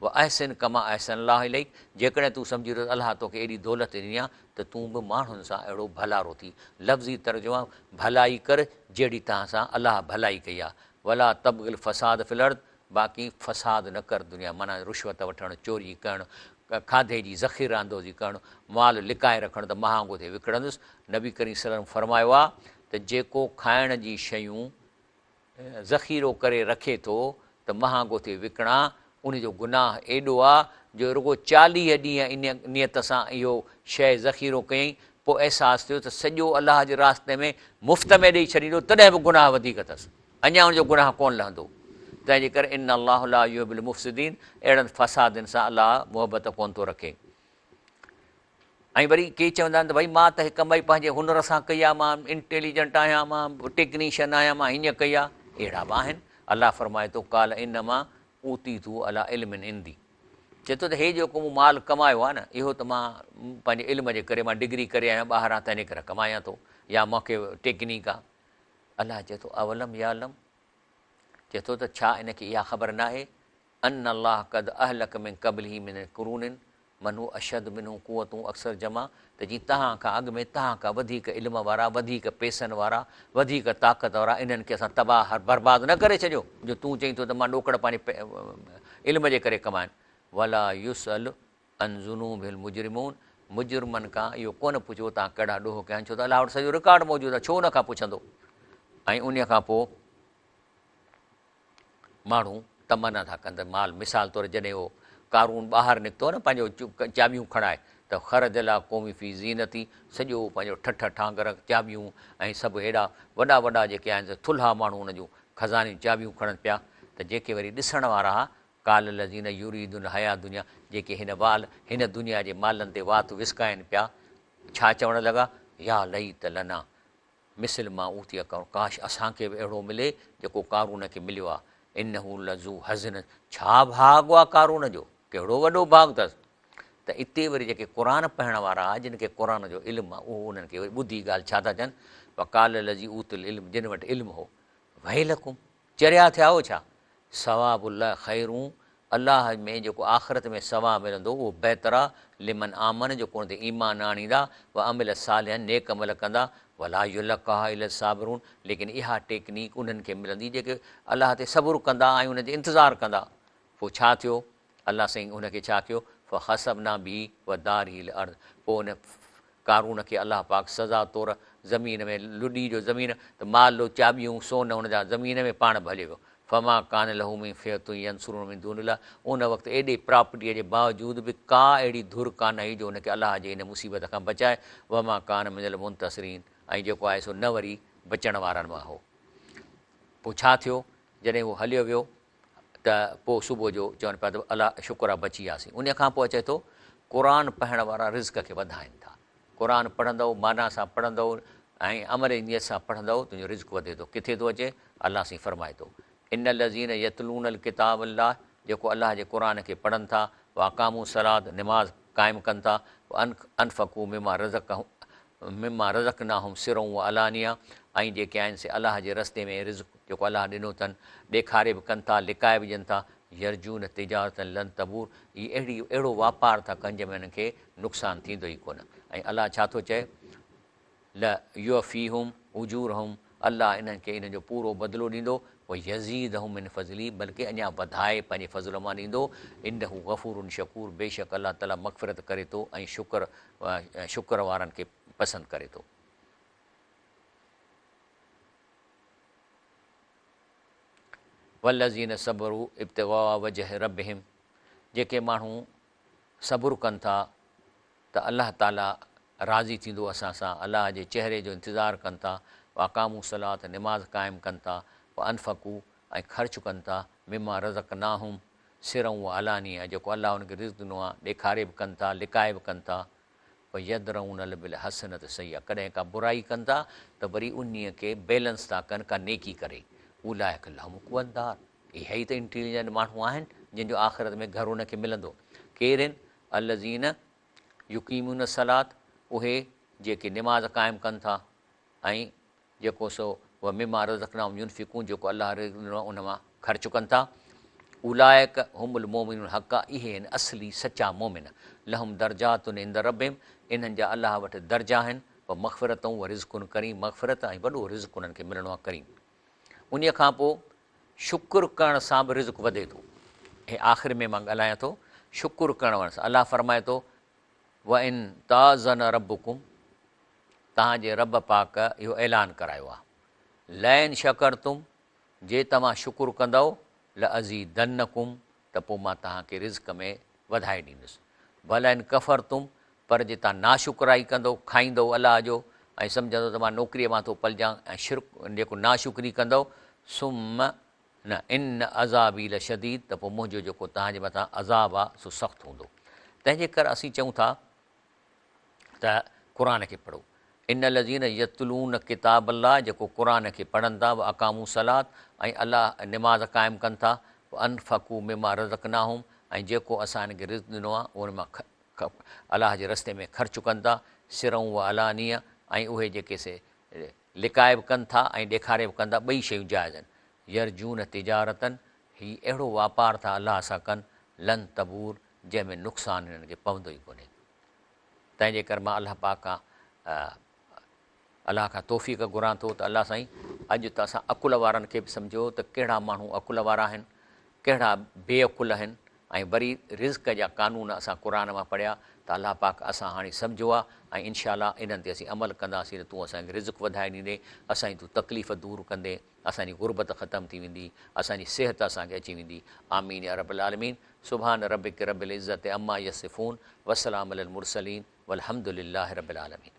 واحسن ڪما احسن الله اليڪ جيڪڏهن تون سمجهين ٿو ته الله توکي ايڏي دولت ڏني آ ته تون به ماڻهن سان اهڙو ڀلارو ٿي لفظي ترجمه ڀلائي ڪر جهڙي توهان سان الله ڀلائي ڪئي آ ولا تبغ الفساد في الارض باقي فساد نه ڪر دنيا معنيٰ رشوت وٺڻ، چوري ڪرڻ، کاڌي جي ذخيره اندوزي ڪرڻ، مال لڪائي رکڻ ته مهانگو ٿئي وڪڻندس، نبي ڪريم صلي الله عليه وسلم فرمايو آ ته جيڪو کائڻ جي شيون ذخيرو ڪري رکي ٿو ته مهانگو ٿئي وڪڻان ان جو گناهه ايڏو آ جو رڳو 40 ڏينهن ان نيت سان اهو شيء ذخيرو ڪيائين پوء احساس ٿيو ته سڄو الله جي راستي ۾ مفت ۾ ڏئي ڇڏيندو تڏهن به گناهه وڌيڪ اٿس. اڃا ان جو گناهه ڪونه لهندو، تنهن جي ڪري ان الله لا يحب المفسدين اهڙن فسادين سان الله محبت ڪونه ٿو رکي. ۽ وري ڪي چوندا آهن ته ڀئي مان ته هڪ ڪمائي پنهنجي هنر سان ڪئي آهي، مان انٽيليجنٽ آهيان، مان ٽيڪنيشن آهيان، مان هيئن ڪئي آهي. اهڙا به آهن. الله فرمائي ٿو، قال انما اوتيته علي علم عندي چئي ٿو ته هي جيڪو مون مال ڪمايو آهي نه اهو ته مان پنهنجي علم جي ڪري مان ڊگري ڪري آيو آهيان ٻاهران تنهنجي ڪري ڪمايان ٿو يا مون کي ٽيڪنيڪ آهي. الله چئي ٿو، اولم يعلم چئي ٿو ته ڇا ان کي اها خبر ناهي ان الله قد اهلڪ من قبله من القرون من هو اشد منه قوة اڪثر جمعا ته جي توهان کان اڳ ۾ توهان کان وڌيڪ علم وارا، وڌيڪ پئسن وارا، وڌيڪ طاقت وارا انهن کي اسان تباهه برباد نه ڪري ڇڏيو جو تون چئين ٿو ته مان ڏوڪڙ پنهنجي علم جي ڪري ڪمايا آهن. ولا يسئل عن ذنوبه المجرمون مجرمن کان اهو ڪونه پڇبو توهان ڪهڙا ڏوهه ڪيا آهن ڇو ته الله وٽ سڄو رڪارڊ موجود آهي ڇو ان کان پڇندو ۽ انهي کان پوء ماڻهو تمنا ٿا ڪن ته مال مثال طور جڏهن اهو قارون ٻاهر نڪتو نه پنهنجو چاٻيون کڻائي ته خرج علي قومه في زينته سڄو پنهنجو ٺٺ ٺانگر چاٻيون ۽ سڀ هيڏا وڏا وڏا جيڪي آهن سي ٿلها ماڻهو ان جون خزانيون چاٻيون کڻن پيا ته جيڪي وري ڏسڻ وارا ها قال الذين يريدون الحياة الدنيا جيڪي هن وال هن دنيا جي مالن تي وات وسڪائن پيا ڇا چوڻ لڳا يا ليت لنا مثل ما اوتي قارون، ڪاش اسان کي به اهڙو ملي جيڪو قارون کي مليو آهي، انه لذو حظ ڇا ڀاڳ آ قارون جو، ڪهڙو وڏو ڀاڳ اٿس. ته اتي وري جيڪي قرآن پڙهڻ وارا آ جن کي قرآن جو علم آ اهو انهن کي وري ٻڌي ڳالهه ڇا ٿا چون، وقال الذي اوتي العلم جن وٽ علم هو، ويلڪم چريا ٿيا آهيو ڇا؟ ثواب الله خير الله ۾ جيڪو آخرت ۾ ثواب ملندو اهو بهتر آ، لمن آمن جيڪو ان تي ايمان آڻيندا، وعمل صالحا نيڪ عمل ڪندا، ولا يلقاها الا الصابرون ليڪن اها ٽيڪنيڪ انهن کي ملندي جيڪي الله تي صبر ڪندا ۽ ان جي انتظار ڪندا. پوء ڇا ٿيو؟ الله سائين ان کي ڇا ڪيو؟ فخسفنا به وداره الارض پوء ان قارون کي الله پاڪ سزا طور زمين ۾ لڏي جو زمين ته مال چاٻيون سون هن جا زمين ۾ پاڻ به هليو ويو فما ڪان له من فئة ينصرونه من دون الله ان وقت ايڏي پراپرٽيء جي باوجود به ڪا اهڙي ڌر ڪانه هئي جو ان کي الله جي ان مصيبت کان بچائي وما ڪان من المنتصرين ۽ جيڪو آهي سو نه وري بچڻ وارن مان هو پوء ڇا ٿيو جڏهن هو هليو ويو ته پوء صبح جو چون پيا ته الله شڪر آ بچي وياسين. انهيء کان پوء اچي ٿو قرآن پڙهڻ وارا رزق کي وڌائين ٿا. قرآن پڙهندؤ، معنيٰ سان پڙهندؤ ۽ عمل جي نيت سان پڙهندؤ تنهنجو رزق وڌي ٿو. ڪٿي ٿو اچي؟ الله سائين فرمائي ٿو، ان الذين يتلون الڪتاب الله جيڪو الله جي قرآن کي پڙهن ٿا، واقاموا الصلوة نماز قائم ڪن ٿا، وانفقوا مما رزقهم مما رزقناهم سرا وعلانيه ۽ جيڪي آهن سي الله جي رستي ۾ رزق جيڪو الله ڏنو اٿن ڏيکاري به ڪن ٿا لڪائي به ڏين ٿا يرجون تجارة لن تبور اهي اهڙي اهڙو واپار ٿا ڪن جنهن ۾ انهن کي نقصان ٿيندو ئي ڪونه ۽ الله ڇا ٿو چئي ليوفيهم اجورهم الله انهن کي انهن جو پورو بدلو ڏيندو ويزيدهم من فضله بلڪه اڃا وڌائي پنهنجي فضل مان ڏيندو انه غفور شڪور بيشڪ الله تعالي مغفرت ڪري ٿو ۽ شڪر شڪر وارن کي پسند ڪري ٿو. والذين صبروا ابتغاء وجه ربهم جيڪي ماڻهو صبر ڪن ٿا ته الله تعالي راضي ٿيندو اسان سان، الله جي چهري جو انتظار ڪن ٿا، واقاموا الصلوة نماز قائم ڪن ٿا، وانفقوا ۽ خرچ ڪن ٿا، مما رزقناهم سرا وعلانيه جيڪو الله انهن کي رزق ڏنو آهي ڏيکاري به ڪن ٿا لڪائي به ڪن ٿا، ويدرؤن بالحسنة السيئة ڪڏهن ڪا برائي ڪن ٿا ته وري انهيء کي بيلنس ٿا ڪن ڪا نيڪي ڪري، اولئڪ لهم عقبي الدار اهي ئي ته انٽيليجنٽ ماڻهو آهن جن جو آخرت ۾ گهر ان کي ملندو. ڪير آهن؟ الذين يقيمون الصلاة اهي جيڪي نماز قائم ڪن ٿا ۽ جيڪو سو ومما رزقناهم ينفقون جيڪو الله رزق ڏنو آهي ان مان خرچ ڪن ٿا. اولئک هم المومنون حقا اهي آهن اصلي سچا مؤمن. لهم درجات عند ربهم انهن جا الله وٽ درجا آهن ومغفرة ورزق ڪريم مغفرت ۽ وڏو رزق انهن کي ملڻو آهي ڪريم. انهيء کان پوء شڪر ڪرڻ سان به رزق وڌي ٿو. هي آخر ۾ مان ڳالهايان ٿو شڪر ڪرڻ وارن سان. الله فرمائي ٿو وان تاذن ربڪم توهان جي رب پاڪ اهو اعلان ڪرايو آهي لئن شڪرتم جي توهان شڪر ڪندؤ لازيدنڪم ته پوء مان توهان کي رزق ۾ وڌائي ڏيندس ولئن ڪفرتم پر جي توهان ناشڪرائي ڪندؤ کائيندؤ الله جو ۽ سمجهندؤ ته مان نوڪريء مان ٿو پلجان ۽ شرڪ جيڪو ناشڪري ڪندؤ ثم نه ان عذابي لشديد ته پوء منهنجو جيڪو توهان جي مٿان عذاب آهي سو سخت هوندو تنهن جي ڪري اسين چئون ٿا ته قرآن کي پڙهو. ان الذين يتلون ڪتاب الله جيڪو قرآن کي پڙهن ٿا واقاموا الصلوة ۽ الله نماز قائم ڪن ٿا وانفقوا مما رزقناهم ۽ جيڪو اسان انهن کي رزق ڏنو آهي ان مان الله جي رستي ۾ خرچ ڪن ٿا سرا وعلانية ۽ اهي جيڪي سي لڪائي به ڪن ٿا ۽ ڏيکاري به ڪن ٿا ٻئي شيون جائز آهن يرجون تجارة هي اهڙو واپار ٿا الله سان ڪن لن تبور جنهن ۾ نقصان هنن کي پوندو ئي ڪونهي. تنهن جي ڪري مان الله پاڪ کان الله کان توفيق گهران ٿو ته الله سائين اڄ ته اسان عقل وارن کي به سمجهيو ته ڪهڙا ماڻهو عقل وارا آهن ڪهڙا بي عقل آهن ۽ وري رزق جا قانون اسان قرآن مان پڙهيا ته الله پاڪ اسان هاڻي سمجهيو آهي ۽ انشاء الله انهن تي اسين عمل ڪنداسين ته تون اسان کي رزق وڌائي ڏيندين اسان جي تون تڪليف دور ڪندين اسان جي غربت ختم ٿي ويندي اسان جي صحت اسان کي اچي ويندي آمين يا رب العالمين سبحان ربک رب العزة عما يصفون وسلام علي المرسلين والحمد لله رب العالمين.